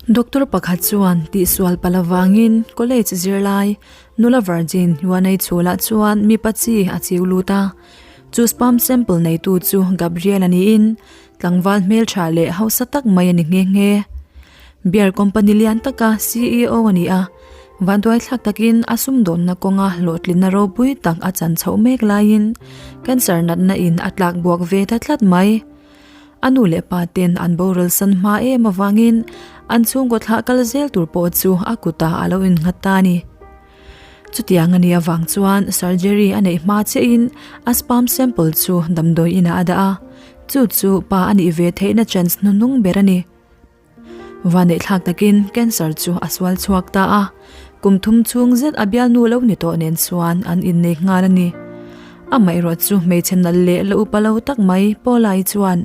Doctor pakhat chuan tihsual palh avangin college zirlai nula virgin Yuanei chhulah chuan mipa chi a chiu lut a. Chu sperm sample neitu chu Gabriel a niin tlangval hmeltha leh hausa tak mai a ni nghe nghe. Beer company lian taka ceo a ni a, vanduaithlak takin a sumdawnna kawnga hlawhtlinna ropui tak a chan chhoh mek laiin cancer natna in a tlak buak ve ta tlat mai. A nu leh pa ten an boral san hma em avangin an chhungkaw thlah kal zel tur pawh chu a kutah a lo innghat ta a ni. Chutiang a nih avang chuan surgery a neih hma chiahin a sperm sample chu damdawi inah a dah a, chu chu pa a nih ve theihna chance hnuhnung ber a ni. Vaneihthlak takin cancer chu a sual chhuak ta a, kum thum chhung zet a bialnu lo ni tawh nen chuan an innei nghal a ni. Amaherawh chu hmeichhe nalh leh la upa lo tak mai Paula-i chuan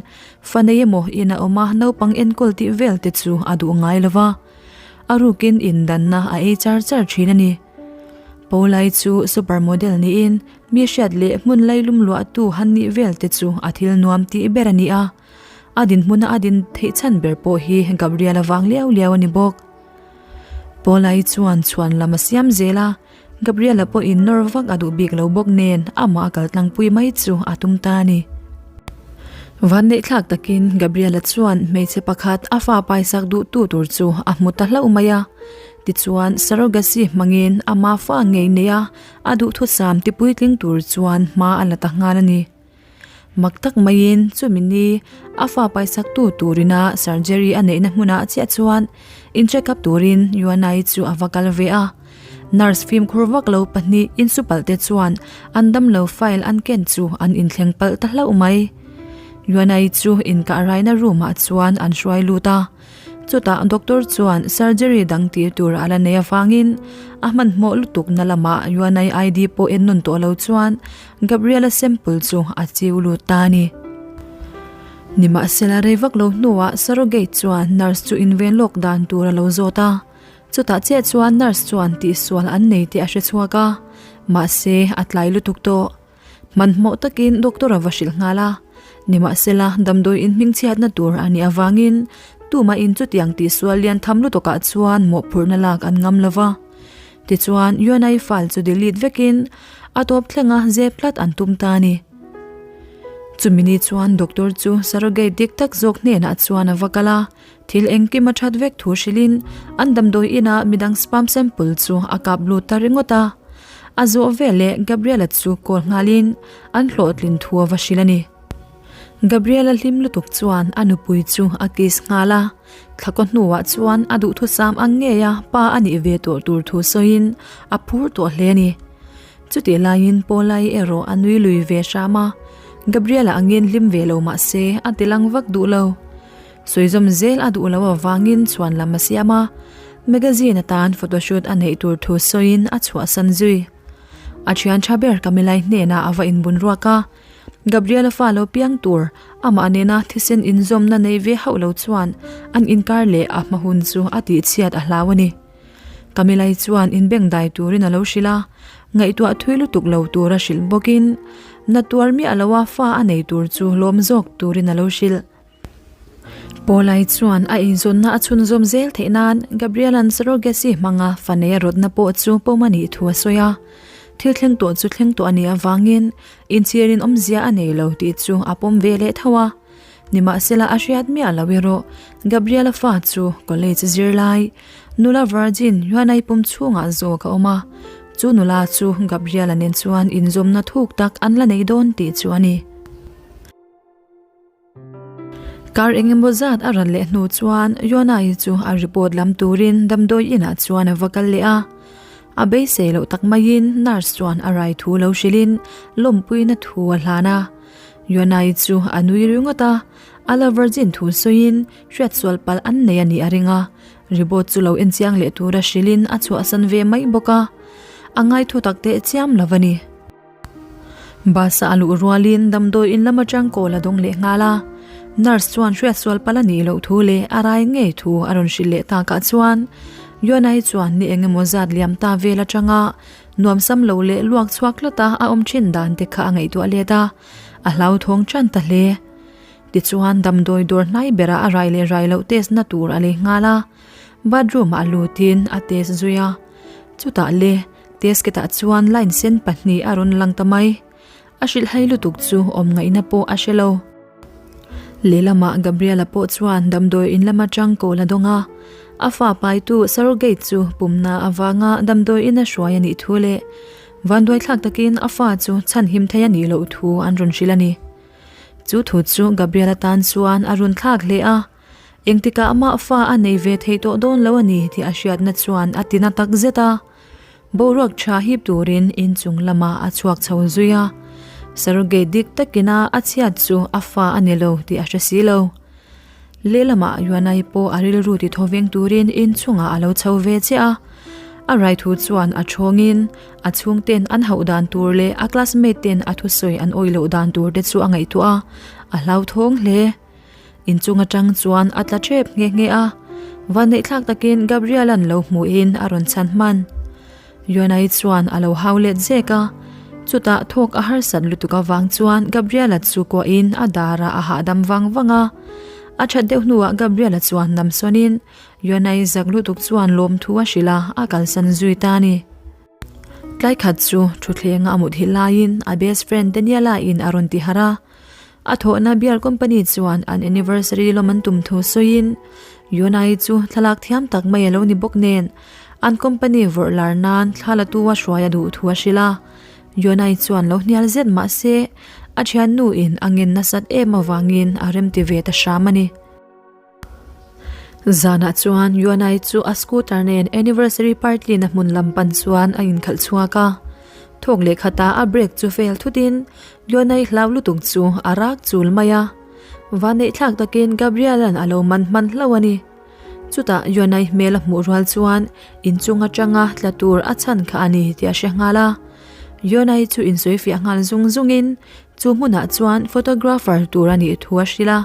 fa nei emaw in a awm a naupang enkawl tih vel te chu a duh ngai lo va, a rukin indanna a ei char char thin a ni. Paula-i chu super model niin mi hriat leh hmun lailum luahtu han nih vel te chu a thil nuam tih ber a ni a. A dinhmuna a din theih chhan ber pawh hi Gabriel avang liau liau a ni bawk. Paula-i chuan chhuan lam a siam zel a, Gabriel-a pawhin nawr vak a duh bik lo bawk nen amah a kal tlangpui mai chu a tum ta a ni. Vanneihthlak takin Gabriel-a chuan hmeichhe pakhat a fa paisak duhtu tur chu a hmu ta hlauh mai a, tichuan surrogacy hmangin ama fa ngei nei a, a duhthusam tipuitling tur chuan hma a la ta nghal a ni. Mak tak maiin chumi ni a fa paisaktu turina surgery a neihna hmunah chiah chuan in check up turin Yuanai chu a va kal ve a. Nurse fimkhur vak lo pahnih insupalh te chuan an damlo file an ken chu an inthleng palh ta hlauh mai. Yuanai chu inkah raina room ah chuan an hruai lut a. Chutah doctor chuan surgery dang tir tur a la nei avangin a hmanhmawh lutuk na lamah Yuanai ID pawh en nawn tawh lo chuan Gabriela sample chu a chiu lut ta a ni. Nimahsela rei vak lo hnuah surrogate chuan nurse chu inven lawk dan tur a lo zawt a, chutah chiah chuan nurse chuan tihsual an nei tih a hre chhuak a, mahse a tlai lutuk tawh. Hmanhmawh takin doctor a va hrilh nghal a, nimahsela damdawi in hmingchhiatna tur a nih avangin tumahin chutiang tihsual lian tham lutukah chuan mawhphurhna lak an ngam lo va. Tichuan UNI file chu delete vekin a tawp thlenga zep tlat an tum ta a ni. Chumi ni chuan doctor chu surrogate dik tak zawk hnenah chuan a va kal a, thil engkim a that vek thu hrilhin an damdawi inah midang sperm sample chu a kap lut ta ringawt a. A zawh veleh Gabriela chu call nghalin an hlawhtlin thu a va hrilh a ni. Gabriela hlim lutuk chuan a nupui chu a kiss nghal a, thlakaw hnuah chuan a duhthusam ang ngei a pa a nih ve tawh tur thu sawiin a phur tawh hle a ni. Chutih laiin Paula-i erawh a nui lui ve hram a, Gabriela angin hlim ve lo mah se a ti lang vak duh lo. Sawi zawm zel a duh loh avangin chhuan lam a siam a, magazine atan photoshoot a neih tur thu sawiin a chhuahsan zui. A thian tha ber Camilla-i hnenah a va inbun ruak a, Gabriela fa lo piang tur amah nena thisen inzawmna nei ve hauh lo chuan an inkar leh a hma hun chu a tihchhiat a hlau a ni. Camilla-i chuan inbengdai turin a lo hrilh a, ngaihtuah thui lutuk lo tura hrilh bawkin na tuar miah loa fa a nei tur chu lawm zawk turin a lo hrilh. Paulai chuan a inzawnna a chhunzawm zel theih nan Gabriela'n surrogacy hmanga fa neia rawtna pawh chu pawm a nih thu a sawi a. Thil thleng tawh chu thleng tawh a nih avangin inchhirin awmzia a nei lo tih chu a pawm ve leh tho a. Nimahsela a hriat miah lo erawh Gabriela fa chu college zirlai nula virgin Yuanai pum chhungah zawk a awm a, chu nula chu Gabriela nen chuan inzawmna thuk tak an la nei dawn tih chu a ni. Kar engemaw zat a ran leh hnu chuan Yona-i chu a report lam turin damdawi inah chuan a va kal leh a. A beisei loh tak maiin nurse chuan a rai thu lo hrilhin lawmpuina thu a hlan a. Yona-i chu a nui ringawt a, a la virgin thu sawiin hriatsual palh an nei a nih a ring a. Report chu lo enchiang leh tura hrilhin a chhuahsan ve mai bawk a. A ngaithu tak teh chiam lo a ni. Bus-a a luh rualin damdawi in lam atang call a dawng leh nghal a, nurse chuan hriatsual palh a nih loh thu leh a rai ngei thu a rawn hrilh leh takah chuan Yuanai chuan ni eng emaw zat liam ta vel atanga nuamsam lo leh luak chhuak hlawta a awm thin dan te kha a ngaihtuah let a, a hlauthawng tan ta hle. Tichuan damdawi dawr hnai berah a rai leh rai loh test na tur a lei nghal a. Bathroom ah lutin a test zui a. Chutah le test kit ah chuan line sen pahnih a rawn lang ta mai. A hrilhhai lutuk chu awm ngaihna pawh a hre lo. Lehlamah Gabriela pawh chuan damdawi in lama tang kawl a dawng a. A fa paitu surrogate chu pumna avanga damdawi in a hruai a nih thu leh vanduaithlak takin a fa chu chhanhim thei a nih loh thu an rawn hrilh a ni. Chu thu chu Gabriela tan chuan a run thlak hle a. Engtikah mah fa a nei ve thei tawh dawn lo a ni tih a hriatna chuan a tina tak zet a. Boruak tha hip turin inchung lamah a chhuak chho zui a, surrogate dik takina a chhiat chu a fa a ni lo tih a hre si lo. Lehlamah Yuanai pawh a rilru ti thaw veng turin inchungah a lo chho ve chiah a, a rai thu chuan a thawngin a chhungten an hauh dan tur leh a classmate ten a thusawi an awih loh dan tur te chu a ngaihtuah a, a hlauthawng hle. Inchung atang chuan a tla thep nghe nghe a, vanneihthlak takin Gabriel-a'n lo hmuhin a rawn chhan hman. Yuanai chuan a lo hau let zek a, chutah thawk a harsat lutuk avang chuan Gabriel-a chu kuahin a darah a hahdam vang vang a. A that deuh hnuah Gabriel-a chuan namsawnin Yuanai zak lutuk chuan lawmthu a hrilh a, a kalsan zui ta a ni. Tlai khat chu thutthleng a mut hi laiin a best friend Daniela in a rawn ti harh a. A thawhna beer company chuan an anniversary lawm an tum thu sawiin Yonai chu thlalak thiam tak mai a lo ni bawk nen an company vawrh lar nan thla la tu a hruai a duh thu a hrilh a. Yonai chuan lo hnial zet mah se a thiannu in a ngen nasat em avangin a remti ve ta hram a ni. Zanah chuan Yuanai chu a scooter nen anniversary party na hmun lam pan chuan a inkhalh chhuak a. Thawk leh khata a brake chu fail thutin Yuanai hlau lutuk chu a rak chul mai a. Vanneih thlak takin Gabriel-a'n a lo man hman hlauh a ni. Chutah Yuanai hmel a hmuh rual chuan inchung atanga tla tur a chhan kha a ni tih a hre nghal a. Yuanai chu insawifiah nghal zung zungin chu hmunah chuan photographer tur a nih thu a hrilh a.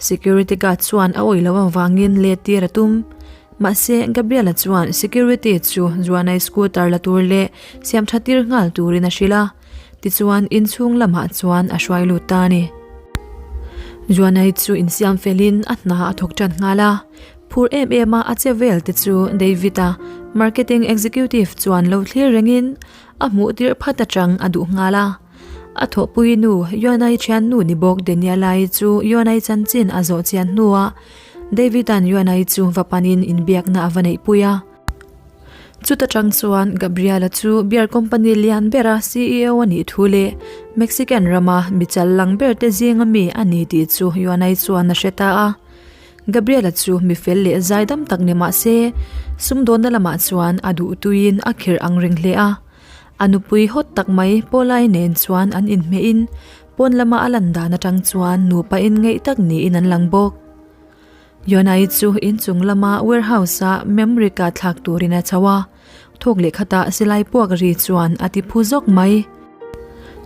Security guard chuan a awih loh avangin let tir a tum. Mahse, Gabriela chuan security chu Juanai scooter la tur leh siam tha tir nghal turin a hrilh a. Tichuan, inchhung lamah chuan a hruai lut ta a ni. Juanai chu insiam felin a hna a thawk tan nghal a. Phur em em a a che vel te chu David-a, marketing executive chuan lo thlir rengin a hmuh tirh phat atang a duh nghal a. A thawhpui nu Yuanai thiannu ni bawk Daniela-i chu Yuanai chanchin a zawh chian hnuah David-a'n Yuanai chu va panin inbiakna a va neihpui a. Chuta tang chuan Gabriela chu beer company lian bera CEO a nih thu leh Mexican rama mi chal lang ber te zinga mi a ni tih chu Yuanai chuan a hre ta a. Gabriela chu mi fel leh zaidam tak ni mah se sumdawnna lamah chuan a duhtuiin a khirh ang reng hle a. A nupui hawt tak mai Paulai nen chuan an inhmehin pawn lama a lan dan atang chuan nupa inngeih tak niin an lang bawk. Yonai chu inchung lama warehouse-a memory card thlak turin a chho a, thawk leh khatah silai puak ri chuan a ti phu zawk mai.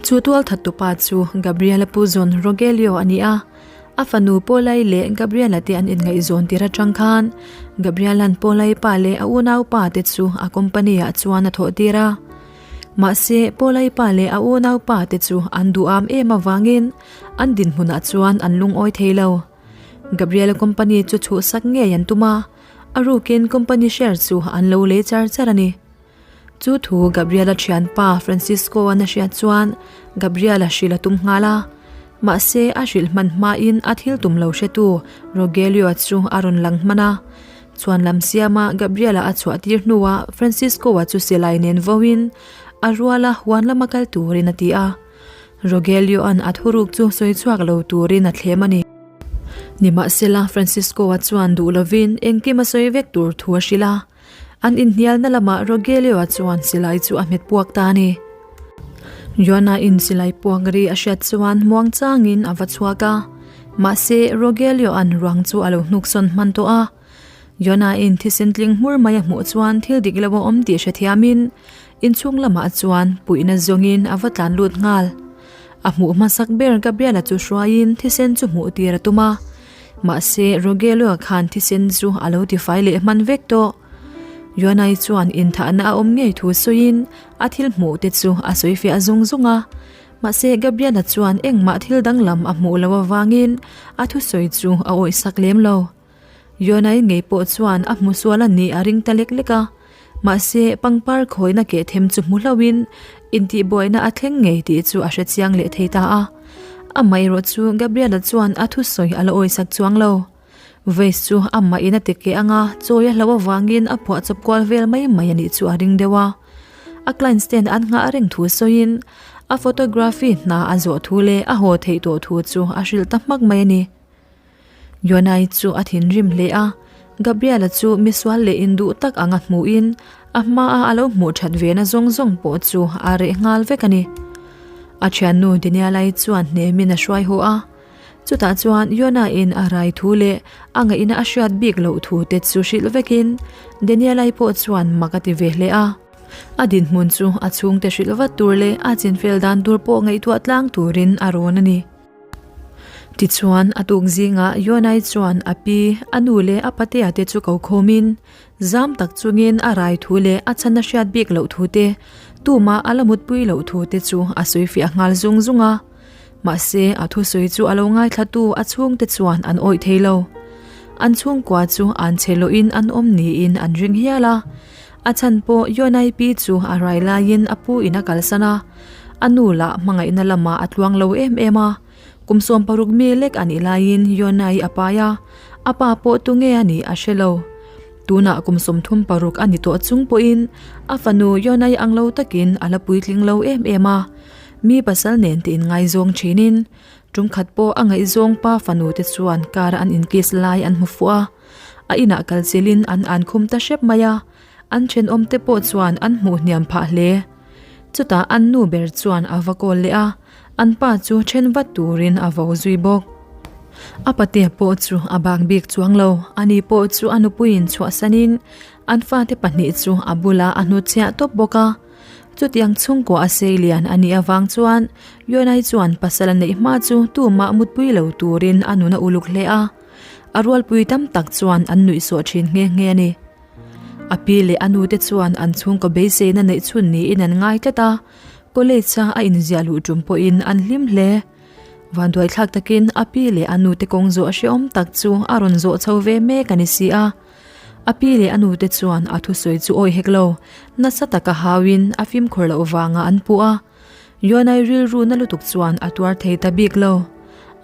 Chu tualthattupa chu Gabriela pu zawn Rogelio a ni a. A fanu Paulai leh Gabriela te an inngaihzawn tir atang khan Gabriela'n Paulai pa leh a unaupa te chu a company ah chuan a thawh tir a. Mahse, Paulai pa leh a unaupa te chu an duham em avangin an dinhmunah chuan an lungawi thei lo. Gabriela company chu chhuhsak ngei an tum a, a rukin company share chu an lo lei char char a ni. Chu thu Gabriela thianpa Francisco-a'n a hriat chuan Gabriela hrilh a tum nghal a. Mahse, a hrilh hman hmain a thil tum lo hretu Rogelio-a chu a rawn lang hman a. Chuan lam siama Gabriela a chhuah tir hnuah Francisco-a chu silai nen voin a ruala huan lama kal turin a ti a. Rogelio-a'n a thuruk chu sawi chhuak lo turin a thlem a ni. Nimahsela, Francisco-a chuan duh lovin engkim a sawi vek tur thu a hrilh a. An inhnialna lamah Rogelio-a chuan silai chu a hmet puak ta a ni. Joanna-in silai puak ri a hriat chuan muang changin a va chhuak a. Mahse, Rogelio-a'n ruang chu a lo hnuksawn hman tawh a. Joanna-in thisen tling hmur mai a hmuh chuan thil dik lo a awm tih hrethiamin inchhung lamah chuan puihna zawngin a va tlan lut nghal. A hmuh hmasak ber Gabriel-a chu hruaiin thisen chu hmuh tir a tum a. Mahse, Rogelio-a khan thisen chu a lo tifai leh hman vek tawh. Yuanai chuan inthahna a awm ngei thu sawiin a thil hmuh te chu a sawi fiah zung zung a. Mahse, Gabriel-a chuan engmah thil danglam a hmuh loh avangin a thusawi chu a awihsak lem lo. Yonai ngei pawh chuan a hmu sual a nih a ring ta lek lek a. Mahse, pangpar khawina keh them chu hmu hlauhin intihbuaina a thleng ngei tih chu a hre chiang leh thei ta a. Amaherawh chu Gabriela chuan a thusawi a la awisak chuang lo. Vase chu amah in a ti keh anga chawi a hlauh avangin a phuah chawp kual vel mai mai a nih chu a ring deuh a. A clients ten an nghah reng thu sawiin a photography hna a zawh thu leh a haw theih tawh thu chu a hrilh ta hmak mai a ni. Yonai chu a thinrim hle a, Gabriela chu misual leh induh tak anga hmuhin a hmaa a lo hmuh that ve na zawng zawng pawh chu a reh nghal vek a ni. A thiannu Daniela-i chuan hnemin a hruai haw a. Chutah chuan Yona-in a rai thu leh a ngaihna a hriat bik loh thu te chu hrilh vekin Daniel-i pawh chuan mak a ti ve hle a. A dinhmun chu a chhungte hrilh vat tur leh a chinfel dan tur pawh ngaihtuah tlang turin a rawn a ni. Tichuan, a tuk zingah Yona-i chuan a pi, a nu leh a patea te chu ko khawmin zam tak chungin a rai thu leh a chhan a hriat bik loh thu te, tumah a la mutpui loh thu te chu a sawifiah nghal zung zung a. Mahse, a thusawi chu a lo ngaithlatu a chhungte chuan an awih thei lo. An chhungkua chu an che lohin an awm niin an ring hial a. A chhan pawh Yonai pi chu a rai laiin a pu in a kalsan a, a nu lah hmangaihna lamah a tluang lo em em a. Kum 16 mi lek a nih laiin Yonai a pai a, a pa pawh tunge a nih a hre lo. Tunah kum 36 a ni tawh chung pawhin a fanu Yonai ang lo takin a la puitling lo em em a. Mi pasal nen te inngaizawng thinin tum khat pawh a ngaihzawng pa fanu te chuan car an inkiss lai an hmu fuh a, a inah kal chilhin an an khum ta hrep mai a, an thenawm te pawh chuan an hmuh hniam phah hle. Chutah an nu ber chuan a va kawl leh a, an pa chu then vat turin a vo zui bawk. A patea pawh chu a bak bik chuang lo, ani pawh chu a nupuiin chhuahsanin an fate pahnih chu a bulah a hnutchhiah tawp bawk a. Chutiang chhungkaw a sei lian a nih avang chuan Yonai chuan pasal a neih hma chu tumah mutpui lo turin a nun a uluk hle a, a rualpui tam tak chuan an nuihsawh thin nghe nghe a ni. A pi leh a nute chuan an chhungkaw beiseina neih chhun niin an ngai tlat a, college-a a inziah luh tum pawhin an hlim hle. Vanduaithlak takin a pi leh a nute kawng zawh hrehawm tak chu a rawn zawh chho ve mek a ni si a. A pi leh a nute chuan a thusawi chu awi hek lo, nasa taka hauin a fimkhur loh vanga an puh a. Yuanai rilru na lutuk chuan a tuar thei ta bik lo.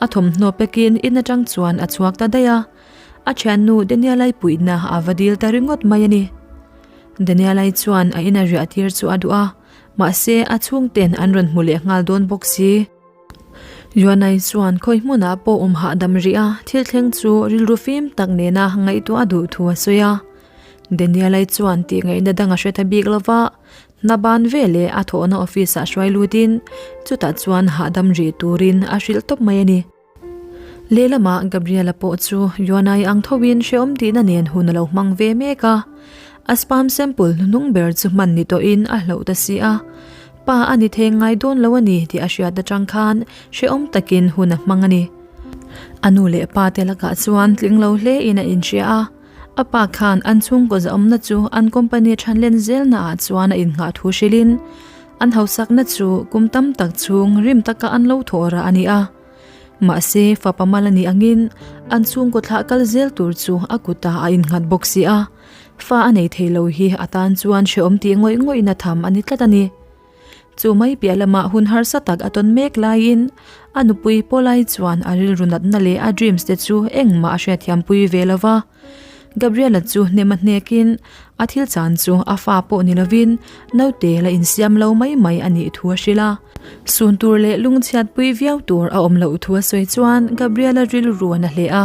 A thawmhnaw pekin in atang chuan a chhuak ta daih a. A thiannu Daniel-i puihna a va dil ta ringawt mai a ni. Daniel-i chuan a ina riah tir chu a duh a, mahse a chhungten an rawn hmu leh nghal dawn bawk si. Yuanai chuan khawi hmunah pawh awm hahdam rih a, thil thleng chu rilru fim tak nena ngaihtuah a duh thu a sawi a. Daniel-i chuan tih ngaihna dang a hre ta bik lova, hna ban veleh a thawhna office-ah hruai lutin chutah chuan hahdam rih turin a hrilh tawp mai a ni. Lehlamah Gabriela pawh chu Yuanai ang thoin hrehawm tihna nen hun a lo hmang ve mek a. A sperm sample hnuhnung ber chu hman ni tawhin a hloh ta si a. Pa a ni thei ngai dawn lo a ni tih a hriat atang khan hrehawm takin hun a hmang a ni. A nu leh pa te lakah chuan tling lo hle in a inhria a. A pa khan an chhungkaw zahawmna chu an company thanlen zelna ah chuan a innghah thu hrilhin an hausakna chu kum tam tak chhung rim taka an lo thawh rah a ni a. Mahse, fapa mal a nih angin an chhungkaw thlah kal zel tur chu a kutah a innghat bawk si a, fa a nei thei lo hi a tan chuan hrehawm tih ngawih ngawihna tham a ni tlat a ni. Chu mai piah lamah hun harsa tak a tawn mek laiin a nupui Paulai chuan a rilru natna leh a dreams te chu engmah a hriatthiampui ve lo va. Gabriela chu hnem a hnekin a thil chan chu a fa pawh ni lovin naute la insiam lo mai mai a nih thu a hrilh a. Sun tur leh lungchhiatpui viau tur a awm loh thu a sawi chuan Gabriela rilru a na hle a,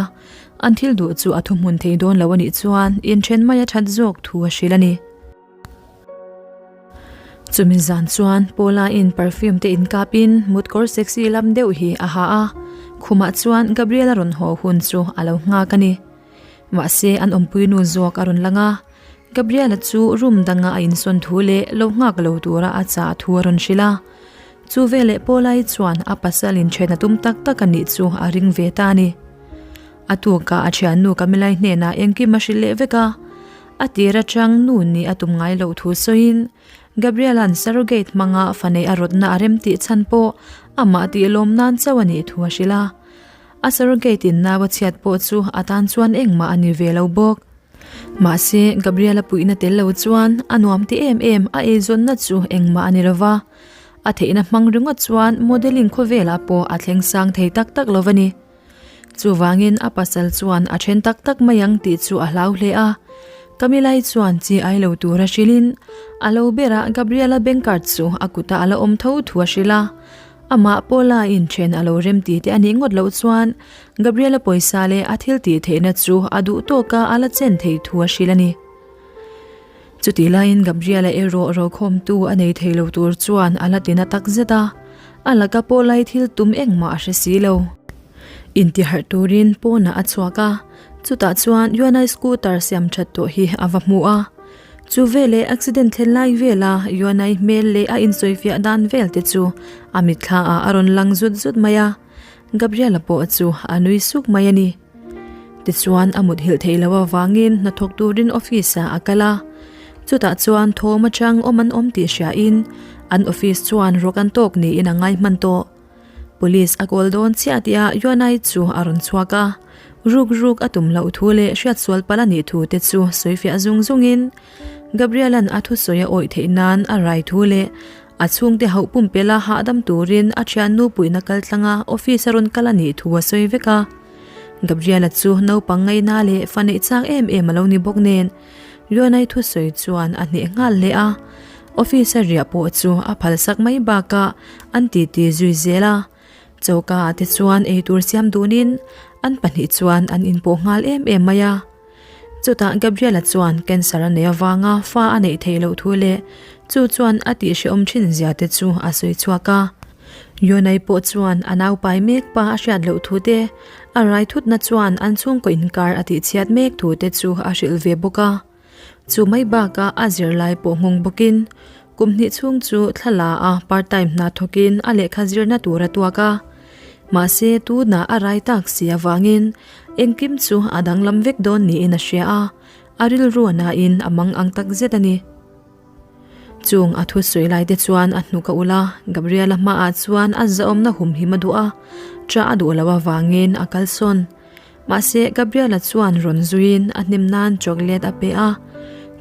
an thil duh chu a thuhmun thei dawn lo a nih chuan inthen mai a that zawk thu a hrilh a ni. Chumi zan chuan Paula in perfume te inkapin mutkawr sexy lam deuh hi a ha a, khumah chuan Gabriela rawn haw hun chu a lo nghak a ni. Mahse an awmpui nu zawk a rawn lang a, Gabriela chu room danga a insawn thu leh lo nghak lo tura a chah thu a rawn hrilh a. Chu veleh Paula-i chuan a pasal inthen a tum tak tak a nih chu a ring ve ta a ni. A tukah a thiannu Camilla-i hnenah engkim a hrilh leh vek a, a tir atang nu nih a tum ngai loh thu sawiin Gabriela'n surrogate hmanga fa neih a rawtna a rem tih chhan pawh amah tih lawm nan chauh a nih thu a hrilh a. A surrogate in nau a chhiat pawh chu a tan chuan engmah a ni ve lo bawk. Mahse, Gabriel-a puihna tel lo chuan a nuam ti em em a eizawnna chu engmah a ni lo va. A theihna hmang ringawt chuan modelling khawvelah pawh a thleng sang thei tak tak lo va ni. Chuvangin a pasal chuan a then tak tak mai ang tih chu a hlau hle a. Camilla-i chuan chi ai lo tur a hrilhin a lo berah Gabriel-a bank card chu a kutah a la awm tho thu a hrilh a. Amah Paula inthen a lo rem ti te a nih ngawt loh chuan Gabriel-a pawisa leh a thil tih theihna chu a duh tawka a la chen thei thu a hrilh a ni. Chutih laiin Gabriel-a erawh rokhawmtu a nei thei lo tur chuan a la ti na tak zet a, a laka Paula-i thil tum engmah a hre si lo. Intiharh turin pawnah a chhuak a, chutah chuan Yuanai scooter siam that tawh hi a va hmu a. Chu veleh accident thlen lai vela Yuanai hmel leh a insawifiah dan vel te chu a mitthla ah a rawn lang zut zut mai a, Gabriel-a pawh chu a nui suk mai a ni. Tichuan a muthilh theih loh avangin hnathawk turin office ah a kal a, chutah chuan thawm atang awm an awm tih hriain an office chuan rawk an tawk niin a ngai hman tawh. Police a kawl dawn chiah tihah Yuanai chu a rawn chhuak a, ruk ruk a tum loh thu leh hriatsual palh a nih thu te chu sawifiah zung zungin Gabriel-a'n a thusawi a awih theih nan a rai thu leh a chhungte hauh pumpelh a hahdam turin a thiannu puihna kaltlanga office a rawn kal a nih thu a sawi vek a. Gabriel-a chu naupang ngaihna leh fa neih chak em em a lo ni bawk nen Yuanai thusawi chuan a hneh nghal hle a. Office a riah pawh chu a phalsak mai bakah an titi zui zel a, choka ah te chuan eitur siam dunin an pahnih chuan an inpawh nghal em em mai a. Chutah Gabriel-a chuan cancer a nei avanga fa a neih theih loh thu leh chu chuan a tihhrehawm thin zia te chu a sawi chhuak a. Yonai pawh chuan a naupai mek pa a hriat loh thu te, a rai thutna chuan an chhungkaw inkar a tihchhiat mek thu te chu a hrilh ve bawk a. Chu mai bakah a zirlai pawh nghawng bawkin kum hnih chhung chu thla la a part time hna thawkin a lehkha zirna tur a tuak a. Mahse tunah a rai tak si avangin engkim chu a danglam vek dawn niin a hria a, a rilru a nain a mang ang tak zet a ni. Chung a thu sawi lai te chuan a hnuk a ulh a, Gabriela hmaah chuan a zahawmna humhim a duh a, ṭah a duh loh avangin a kalsawn. Mahse, Gabriela chuan rawn zuiin a hnem nan chocolate a pe a,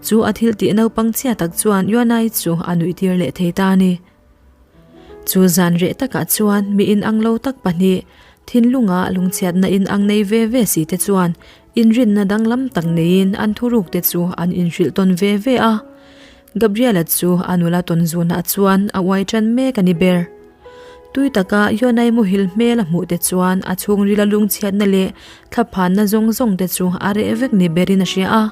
chu a thil tih naupang chhia tak chuan Yuanai chu a nuih tir leh thei ta a ni. Chu zan reh takah chuan mi inang lo tak pahnih, thinlunga lungchhiatna inang nei ve ve si te chuan inrinna danglam tak neiin an thuruk te chu an inhrilh tawn ve ve a. Gabriela chu a nula tawn zunah chuan a uai tan mek a ni ber. Tui taka Yonai muhil hmel a hmuh te chuan a chhungrila lungchhiatna leh thlaphanna zawng zawng te chu a reh vek ni berin a hria a.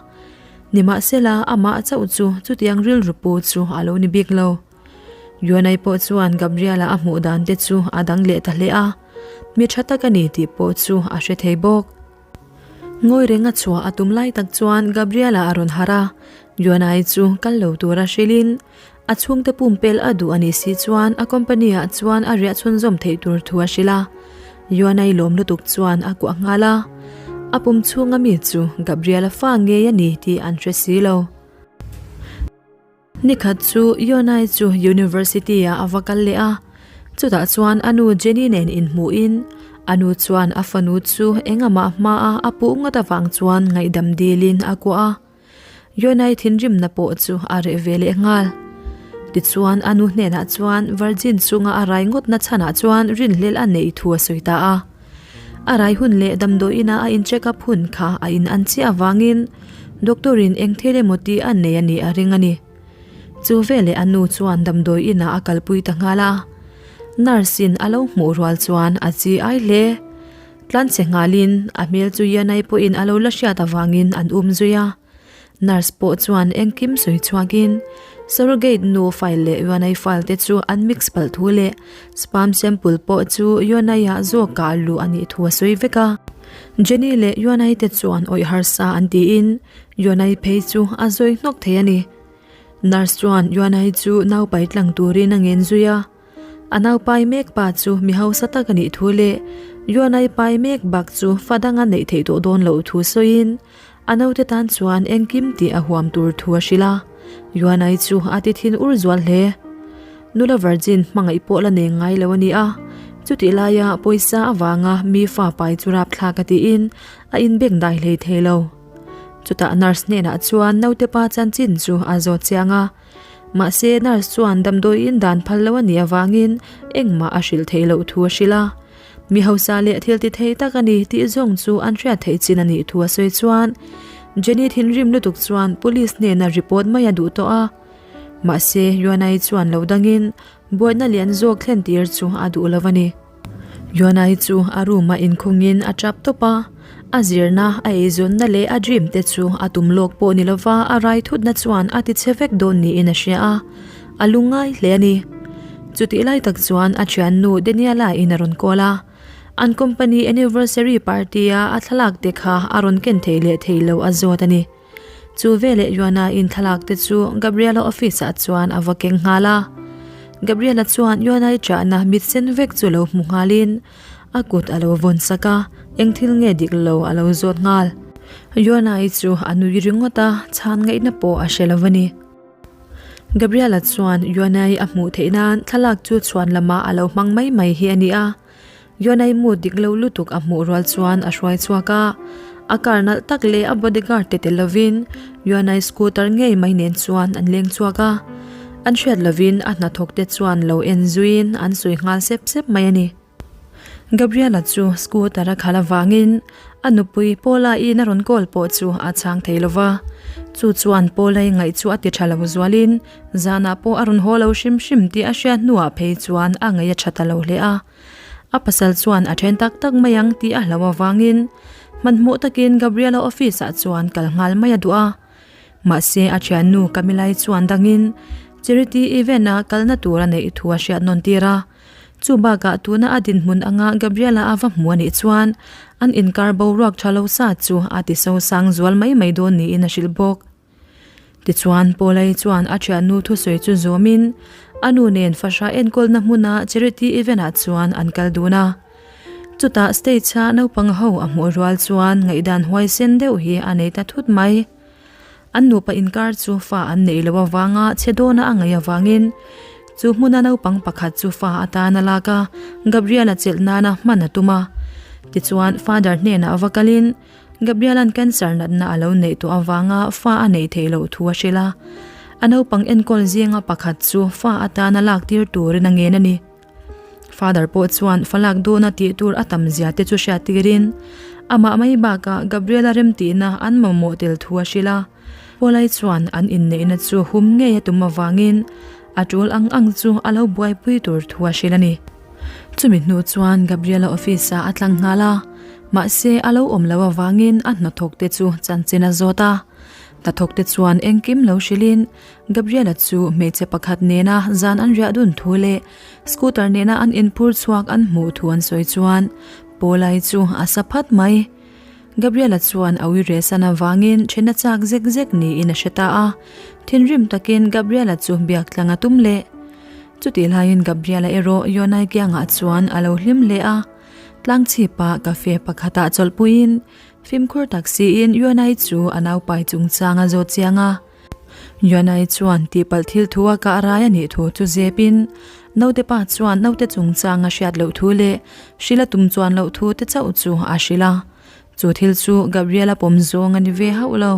Nimahsela amah chauh chu chutiang rilru pu chu a lo ni bik lo. Yonai pawh chuan Gabriela a hmuh dan te chu a dang leh ta hle a, mi tha tak a ni tih pawh chu a hre thei bawk. Ngawi renga chhuah a tum lai tak chuan Gabriela a rawn harh a, Yonai chu kal lo tura hrilhin A chhungte pumpel a duh a nih si chuan a company ah chuan a riah chhunzawm theih tur thu a hrilh a. Yuanai lawm lutuk chuan a kuah nghal a. A pum chhunga mi chu Gabriel-a fa ngei a ni tih an hre si lo. Nikhat chu Yuanai chu University ah a va kal leh a. Chutah chuan a nu Jenny nen inhmuhin a nu chuan a fanu chu engamah hmaa a puh ngawt avang chuan ngaihdam dilin a kuah a. Yonai thinrimna pawh chu a reh ve leh nghal. Tichuan a nu hnenah chuan Virgin chunga a rai ngawtna chhanah chuan rinhlelh a neih thu a sawi ta a. A rai hun leh damdawiina a in check up hun kha a in an chiah avangin doctor in eng thil emaw tih a nei a nih a ring a ni. Chu veleh a nu chuan damdawiinah a kalpui ta nghal a. Nurse in a lo hmuh rual chuan a chi ai hle. Tlanchhe nghalin a hmel chu Yanai pawhin a lo la hriat avangin an um zui a. Nurse pawh chuan engkim sawi chhuakin surrogate nu file leh Yanai file te chu an mix palh thu leh sperm sample pawh chu Yanai-ah zawkah a luh a nih thu a sawi vek a. Jenny leh Yanai te chuan awih harsa an tiin Yanai phei chu a zawi hnawk thei a ni. Nurse chuan Yanai chu naupai tlang turin a ngen zui a. A naupai mek pa chu mi hausa tak a nih thu leh Yuanai pai mek bak chu fa danga neih theih tawh dawn loh thu sawiin a naute tan chuan engkim tih a huam tur thu a hrilh a. Yuanai chu a ti thin ur zual hle. Nula virgin hmangaih pawh la nei ngai lo a ni a. Chutih laia pawisa avanga mi fa pai chu rapthlak a tiin a inbeng dai hlei thei lo. Chutah nurse hnenah chuan naute pa chanchin chu a zawt chiang a. Mahse nurse chuan damdawiin dan phal lo a nih avangin engmah a hrilh theih loh thu a hrilh a. Mi hausa leh thil ti thei tak a ni tih zawng chu an hriat theih chin a nih thu a sawi chuan Jenny thinrim lutuk chuan police hnena report mai a duh tawh a. Mahse Yuanai chuan lo dangin buaina lian zawk thlen tir chu a duh lo a ni. Yuanai chu a room ah inkhungin a tap tawp a, a zirna, a eizawnna leh a dream te chu a tum lawk pawh ni lova a rai thutna chuan a ti che vek dawn niin a hria a, a lungngai hle a ni. Chutih lai tak chuan a thiannu Daniela in a rawn call a, an company anniversary party a a thlalak te kha a rawn ken thei leh thei lo a zawt a ni. Chu veleh Yuana in thlalak te chu Gabriela office ah chuan a va keng nghal a. Gabriela chuan Yuana i chahna mit sen vek chu lo hmu nghalin a kut a lo vawn sak a, eng thil nge dik lo a lo zawt nghal. Yuana i chu a nui ringawt a, chhan ngaihna pawh a hre lo a ni. Gabriela chuan Yuana i a hmuh theih nan thlalak chu chhuan lamah a lo hmang mai mai hi a ni a. Yonai mu dik lo lutuk a hmuh rual chuan a hruai chhuak a, a car nalh tak leh a bodyguard te tel lovin Yonai scooter ngei mai nen chuan an leng chhuak a, an hriat lovin a hnathawk te chuan lo en zuiin an sawi nghal sep sep mai a ni. Gabriela chu scooter a khalh avangin A nupui Paula-in a rawn call pawh chu a chhang thei lo va, chu chuan Paula-i ngaih chu a ti tha lo zualin zanah pawh a rawn haw lo hrim hrim tih a hriat hnuah phei chuan a ngaih a tha ta lo hle a. A pasal chuan a then tak tak mai ang tih a hlauh avangin hmanhmawh takin Gabriela office-ah chuan kal nghal mai a duh a. Mahse a thiannu Camilla-i chuan dangin charity event-a kalna tur a neih thu a hriat nawn tir a. Chu bakah tuna a dinhmun anga Gabriela a va hmu a nih chuan an inkar boruak tha lo sa chu a ti sosang zual mai mai dawn niin a hrilh bawk. Tichuan Paula-i chuan a thiannu thusawi chu zawmin a nu nen fahrah enkawlna hmuna charity event-ah chuan an kal dun a. Chutah stage-a naupang ho a hmuh rual chuan ngaihdan huaisen deuh hi a nei ta thut mai. An nupa inkar chu fa an neih loh avanga chhe dawna a ngaih avangin chu hmuna naupang pakhat chu fa atan a lak a, Gabriel-a chelh nana hman a tum a. Tichuan Father hnenah va kalin Gabriel-a'n cancer natna a lo neih tawh avanga fa a neih theih loh thu a hrilh a. A naupang enkawl zinga pakhat chu fa atana lak tir turin a ngen a ni. Father pawh chuan falak dawna tih tur a tam zia te chu hriat tirin amah mai bakah Gabriela remtihna an mamawh tel thu a hrilh a. Paulai chuan an inneihna chu hum ngei a tum avangin a tul ang ang chu a lo buaipui tur thu a hrilh a ni. Chumi hnu chuan Gabriela office ah a tlang nghal a, mahse a lo awm loh avangin a hnathawk te chu chanchin a zawt a. Hnathawk te chuan engkim lo hrilhin Gabriela chu hmeichhe pakhat nena zan an riah dun thu leh scooter nena an inphur chhuak an hmuh thu an sawi chuan Paulai chu a sa phat mai. Gabriela chuan a ui rehsan avangin thena chak zek zek niin a hre ta a, thinrim takin Gabriela chu biak tlang a tum leh. Chutih laiin Gabriela erawh Yonai kiangah chuan a lo hlim leh a, tlangchhipa cafe pakhatah chawlhpuiin fimkhur tak siin Yonai chu a naupai chungchang a zawt chiang a. Yuanai chuan tihpalh thil thu a kah rai a nih thu chu zepin naute pa chuan naute chungchang a hriat loh thu leh hrilh a tum chuan loh thu te chauh chu a hrilh a. Chu thil chu Gabriel-a pawm zawng a ni ve hauh lo.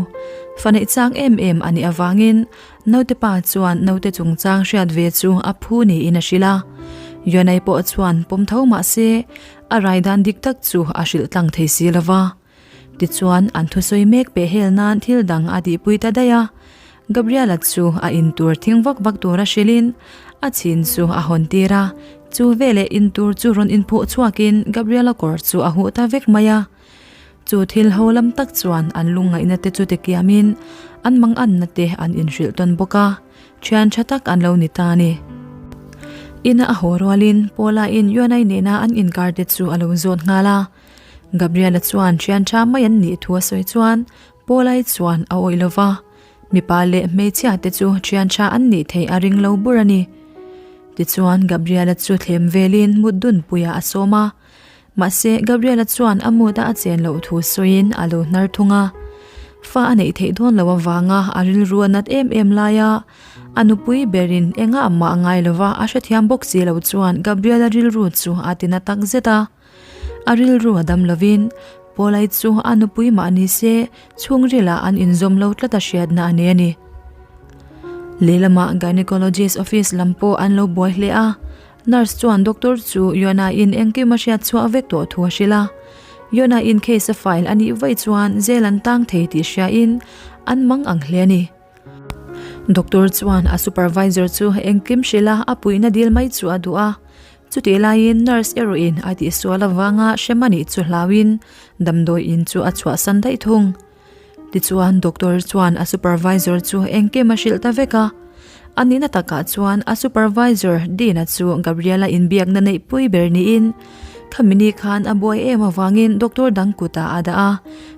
Fa neih chak em em a nih avangin naute pa chuan naute chungchang hriat ve chu a phu niin a hrilh a. Yuanai pawh chuan pawm tho mah se a rai dan dik tak chu a hrilh tlang thei si lo va. Tichuan, an thusawi mek peh hel nan thil dang a tihpui ta daih a. Gabriela chu a intur thing vak vak tura hrilhin a chhin chu a hawn tir a. Chu veleh intur chu rawn inphuh chhuakin Gabriela kawr chu a huh ta vek mai a. Chu thil ho lam tak chuan an lungngaihna te chu tikiamin an manganna te an inhrilh tawn bawk a, thian tha tak an lo ni ta a ni. Ina a haw rualin Paula-in Yuanai nena an inkar te chu a lo zawt nghal a. Gabriela chuan thian tha mai an nih thu a sawi chuan Paulai chuan a awih lo va, mipa leh hmeichhia te chu thian tha an nih theih a ring lo bur a ni. Tichuan Gabriela chu thlem velin mut dunpuiah a sawm a, mahse Gabriela chuan a mut a a chen loh thu sawiin a lo hnar thung a. Fa a neih theih dawn loh avanga a rilru a nat em em laia. A nupui berin engah mah ngai lova a hrethiam bawk si lo chuan Gabriela rilru chu a tina tak zet a. A rilru a dam lovin Paulai chu a nupui mah ni se chhungrilah an inzawm lo tlat a hriatna a nei a ni. Lehlamah gynecologist office lam pawh an lo buai hle a, Nurse chuan doctor chu Yona-in engkim a hriat chhuah vek tawh thu a hrilh a. Yona-in case a file a nih vaih chuan jail an tang thei tih hriain an mang ang hle a ni. Doctor chuan a supervisor chu engkim hrilh a, a puihna dil mai chu a duh a. Chutih laiin nurse erawhin a tihsual avanga hrem a nih chu hlauin damdawi in chu a chhuahsan daih thung. Tichuan doctor chuan a supervisor chu engkim a hrilh ta vek a, a nihna takah chuan a supervisor Dean-a chu Gabriela inbiakna neihpui ber niin khami ni khan a buai em avangin doctor dang kutah a dah a,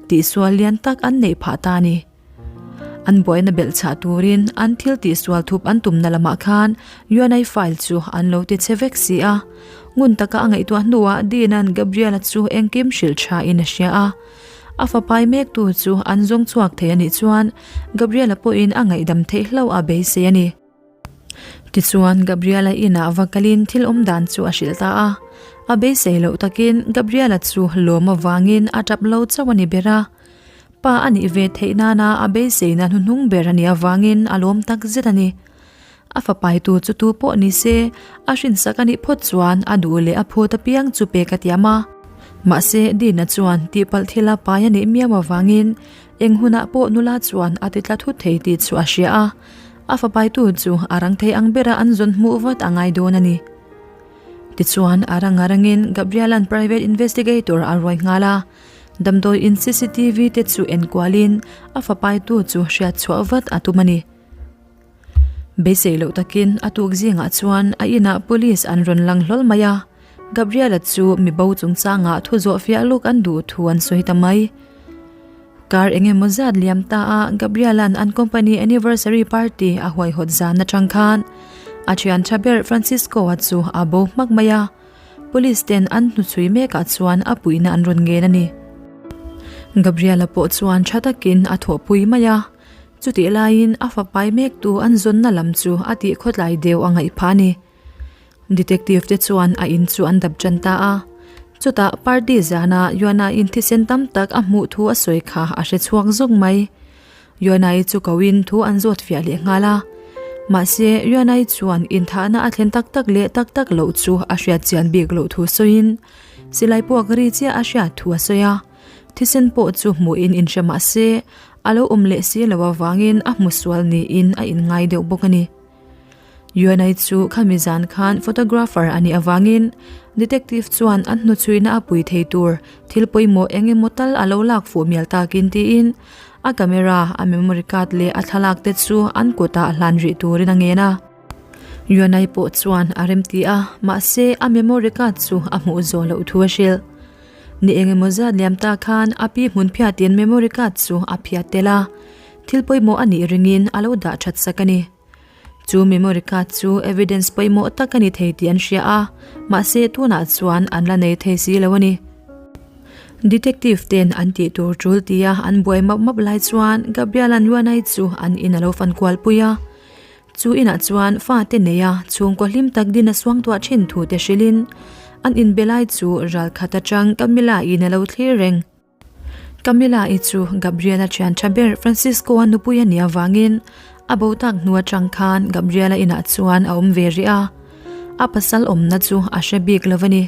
tihsual lian tak an neih phah ta a ni. An buaina belh chhah turin an thil tihsual thup an tumna lamah khan UNI file chu an lo ti che vek si a, ngun taka a ngaihtuah hnuah Dean-a'n Gabriela chu engkim hrilh thain a hria a. A fapai mektu chu an zawng chhuak thei a nih chuan Gabriela pawhin a ngaihdam theih hlauh a beisei a ni. Tichuan Gabriela inah va kalin thil awm dan chu a hrilh ta a. A beisei loh takin Gabriela chu lawm avangin a tap lo chauh a ni ber a. Pa a nih ve theih nana a beiseina hnuhnung ber a nih avangin a lawm tak zet a ni. A fapaitu chu tu pawh ni se, a hrinsak a nih phawt chuan a duh leh a phut apiang chu pek a tiam a. Mahse, Dina chuan tihpalh thila pai a nih miau avangin eng hunah pawh nula chuan a ti tla thut thei tih chu a hria a. A fapaitu chu a rang thei ang bera an zawn hmuh vat a ngai dawn a ni. Tichuan, a rang a rangin Gabriela'n private investigator a ruai nghal a. Damdawi in cctv te chu enkualin a fapaitu chu hriat chhuah vat a tum a ni. Beisei loh takin a tuk zingah chuan a inah police an rawn lang hlawl mai a, Gabriela chu mi bo chungchangah thu zawh fiah luk an duh thu an sawi ta mai. Kar eng emaw zat liam ta a Gabriela'n an company anniversary party a huaihawt zan atang khan a thian tha ber Francisco-a chu a bo hmak mai a, Police ten an hnuchhui mekah chuan a puihna an rawn ngen a ni. Gabriela pawh chuan tha takin a thawhpui mai a. Chutih laiin a fapai mektu an zawnna lam chu a tih khawtlai deuh a ngaih phah a ni. Detective te chuan a in chu an dap tan ta a. Chutah party zana Yuana-in thisen tam tak a hmuh thu a sawi kha a hre chhuak zawk mai. Yuana-i chu koin thu an zawt fiah leh nghal a. Mahse, Yuana-i chuan inthahna a thlen tak tak leh tak tak loh chu a hriat chian bik loh thu sawiin silai puak ri chiah a hriat thu a sawi a. Thisen pawh chu hmuhin inhre mah se, a lo awm leh si lo avangin a hmu sual niin a inngai deuh bawk a ni. Yuanai chu khami zan khan photographer a nih avangin detective chuan an hnuchhuina a pui thei tur thil pawimawh eng emaw tal a lo lak fuh mial takin tiin a camera, a memory card leh a thlalak te chu an kutah hlan rih turin a ngen a. Yuanai pawh chuan a remti a, mahse a memory card chu a hmuh zawh loh thu a hrilh. Ni eng emaw zat liam ta khan a pi hmun phiatin memory card chu a phiat tel a, thil pawimawh a nih ringin a lo dah that sak a ni. Chu memory card chu evidence pawimawh tak a ni thei tih an hria a, mahse tunah chuan an la nei thei si lo a ni. Detective ten an tih tur tul tia an buai map map lai chuan Gabriel-a'n Yuanai chu an in a lo fan kual pui a. Chu inah chuan fate neia chhungkaw hlim tak din a suangtuah thin thu te hrilhin an inbe lai chu ral khat atang Camilla-in a lo thlir reng. Camilla-i chu Gabriela thian tha ber Francisco-a nupui a nih avangin a bo tak hnu atang khan Gabriela inah chuan a awm ve rih a, a pasal awmna chu a hre bik lo a ni.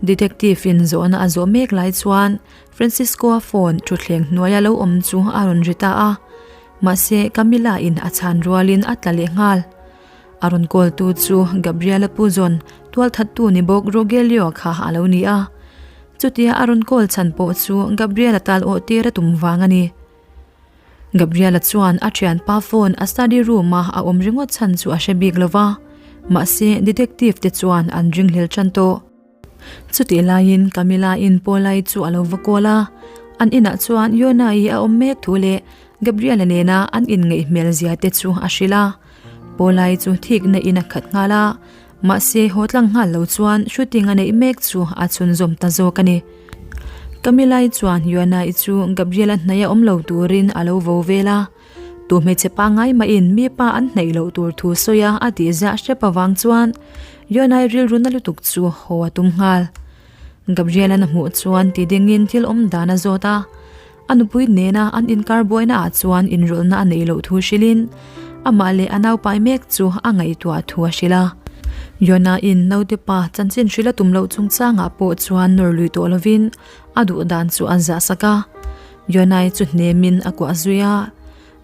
Detective-in zawhna a zawh mek lai chuan Francisco-a phone thutthleng hnuaia lo awm chu a rawn ri ta a. Mahse, Camilla in a chhan rualin a tla leh nghal. A rawn call tu chu Gabriela Pujon, tualthattu ni bawk Rogelio kha a lo ni a. Chutia a rawn call chhan pawh chu Gabriela tal awh tir a tum vang a ni. Gabriela chuan a thianpa phone a study room a a awm ringawt chhan chu a hre bik lova, mahse detective te chuan an ringhlel tan tawh. Chutih laiin Camilla in Paula-i chu a lo va kawl a, an inah chuan Yona-i a awm mek thu leh Gabriela nena an inngeih hmel zia te chu a hrilh a. Paula-i chu thikna in a khat nghal a, mahse haw tlang nghal lo chuan shooting a neih mek chu a chhunzawm ta zawk a ni. Camilla-i chuan Yona-i chu Gabriela hnaih a awm lo turin a lo vo vel a. Tu hmeichhe pangngai mahin mi pa an hnaih loh tur thu sawi a a tih ziah hrep avang chuan Yonai rilru na lutuk chu haw a tum nghal. Gabriel-a'n a hmuh chuan ti dingin thil awm dan a zawt a, a nupui nena an inkar buaina ah chuan inrawlhna a neih loh thu hrilhin amah leh a naupai mek chu a ngaihtuah thu a hrilh a. Yona-in naute pa chanchin hrilh a tum loh chungchangah pawh chuan nawr lui tawh lovin a duh dan chu a zah sak a. Yonai chu hnemin a kuah zui a,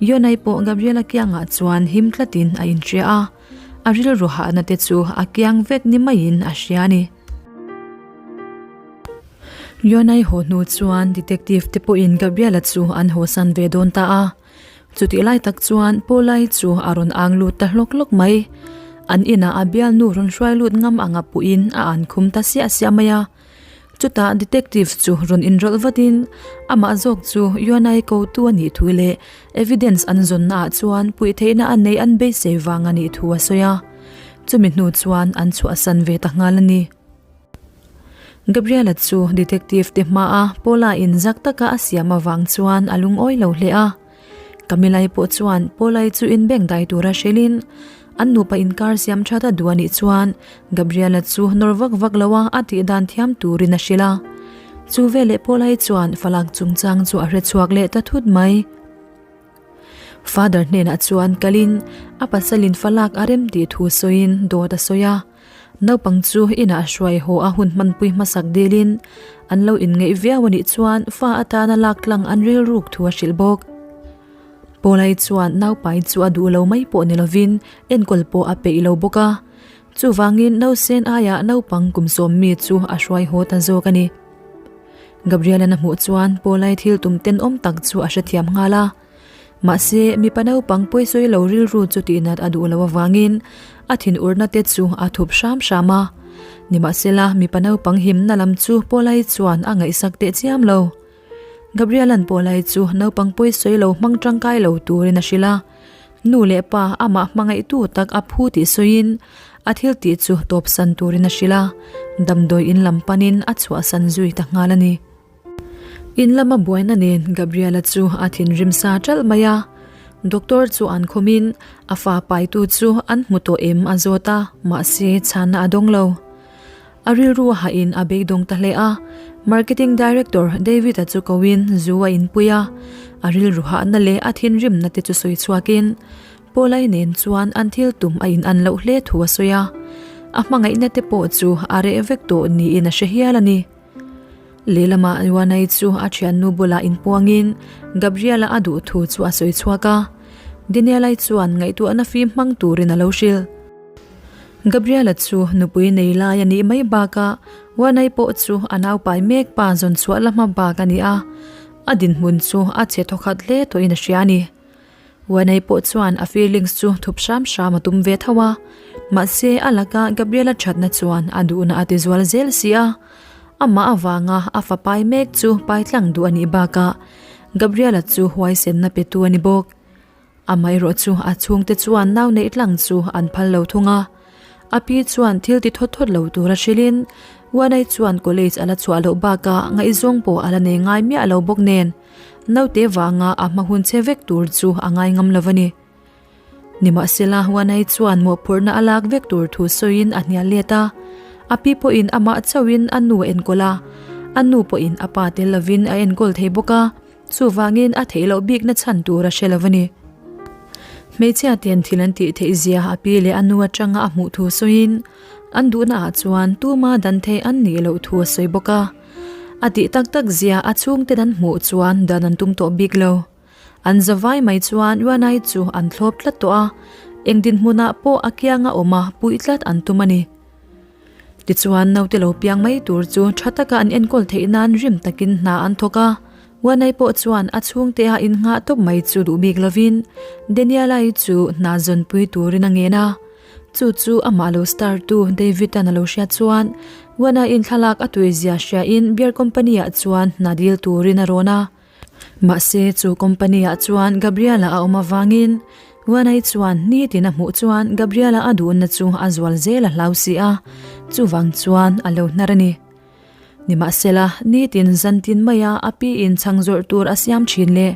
Yonai pawh Gabriel-a kiangah chuan him tlatin a inhria a, a rilru hahna te chu a kiang vek ni maiin a hria a ni. Yonai haw hnu chuan detective te pawhin Gabriel-a chu an hawsan ve dawn ta a, chutih lai tak chuan Paula-i chu a rawn ang lut ta hlawk hlawk mai. An inah a bialnu rawn hruai lut ngam anga puhin a an khum ta siah siah mai a. Chutah detective chu rawn inrawlh vatin amah zawk chu Yuanai kotu a nih thu leh evidence an zawnna ah chuan puih theihna a neih an beisei vang a nih thu a sawi a. Chumi hnu chuan an chhuahsan ve ta nghal a ni. Gabriela chu detective te hmaa Paula in zak taka a siam avang chuan a lungawi lo hle a. Camilla-i pawh chuan Paula-i chu inbengdai tura hrilhin an nupa inkar siam that a duh a nih chuan Gabriela chu nawr vak vak lo a a tih dan thiam turin a hrilh a. Chu veleh Paula-i chuan falak chungchang chu a hre chhuak leh ta thut mai. Father hnenah chuan kalin a pasalin falak a rem tih thu sawiin dawt a sawi a. Naupang chu inah hruai haw a hun hmanpui hmasak dilin an lo inngeih viau a nih chuan fa atana lak tlang an rilruk thu a hrilh bawk. Paulai chuan naupai chu a duh lo mai pawh ni lovin enkawl pawh a peih lo bawk a, chuvangin nausen aiah naupang kum sawm mi chu a hruai haw ta zawk a ni. Gabriel-a'n a hmuh chuan Paulai thil tum tenawm tak chu a hrethiam nghal a. Mahse, mipa naupang pawisawi lo rilru chu tihnat a duh lo avangin a thinurna te chu a thup hram hram a. Nimahsela, mipa naupang himna lam chu Paulai chuan a ngaihsak teh chiam lo. Gabriela'n Paulai chu naupang pawisawi lo hmang tangkai lo turin a hrilh a. Nu leh pa amah hmangaihtu tak a phu tih sawiin a thil tih chu tawpsan turin a hrilh a, damdawi in lam panin a chhuahsan zui ta nghal a ni. In lama buaina nen Gabriela chu a thinrim sa ṭalh mai a, doctor chu an khawmin a fa paitu chu an hmu tawh em a zawt a, mahse chhanna a dawng lo. A rilru a hahin a beidawng ta hle a, marketing director David-a chu koin zu a inpui a, a rilru hahna leh a thinrimna te chu sawi chhuakin Paul-ai nen chuan an thil tum a inan loh hle thu a sawi a, a hmangaihna te pawh chu a reh vek tawh niin a hre hial a ni. Lehlamah Yuanai chu a thiannu bulah inpuangin Gabriela a duh thu chu a sawi chhuak a, Daniel-ai chuan ngaihtuahna fim hmang turin a lo hrilh. Gabriela chu nupui nei lai a nih mai bakah Yuanai pawh chu a naupai mek pa zawn chhuah la hma bak a ni a, a dinhmun chu a chhe thawkhat hle tawhin a hria a ni. Uanei pawh chuan a feelings chu thup hram hram a tum ve tho a, mahse a laka Gabriela thatna chuan a duhna a ti zual zel si a, amah avanga a fa pai mek chu pai tlang duh a nih bakah Gabriela chu huaisenna pe tu a ni bawk. Amaherawh chu a chhungte chuan nau neih tlang chu an phal lo thung a, a pi chuan thil ti thawt thawt lo tura hrilhin Uanei chuan college a la chhuah loh bakah ngaihzawng pawh a la nei ngai miah lo bawk nen, Naute vanga a hma hun che vek tur chu a ngai ngam lo a ni. Nimahsela, Huanai chuan mawhphurhna a lak vek tur thu sawiin a hnial let a. A pi pawhin amah chauhin a nu a enkawl a, a nu pawhin a pa tel lovin a enkawl thei bawk a, chuvangin a theih loh bikna chhan tur a hre lo a ni. Hmeichhia ten thil an tih theih zia a pi leh a nu atanga a hmuh thu sawiin an duhna ah chuan tuma dan theih an nih loh thu a sawi bawk a. A tih tak tak zia a chhungten an hmuh chuan dan an tum tawh bik lo. An zavai mai chuan Yuanai chu an thlawp tlat tawh a, eng dinhmunah pawh a kianga awm a puih tlat an tum a ni. Tichuan naute lo piang mai tur chu tha taka an enkawl theih nan rim takin hna an thawk a, Yuanai pawh chuan a chhungte a innghah tawp mai chu duh bik lovin Daniela-i chu hna zawnpui turin a ngen a. Chu chu amah lo star tu David-a'n a lo hriat chuan Wana-in thlalak a tui zia hriain beer company-ah chuan hna dil turin a rawn a. Mahse chu company-ah chuan Gabriel-a a awm avangin Wana-i chuan nitin a hmuh chuan Gabriel-a a duhna chu a zual zel a hlau si a, chuvang chuan a lo hnar a ni. Nimahsela, nitin zantin maia a piin chhang zawrh tur a siam thin leh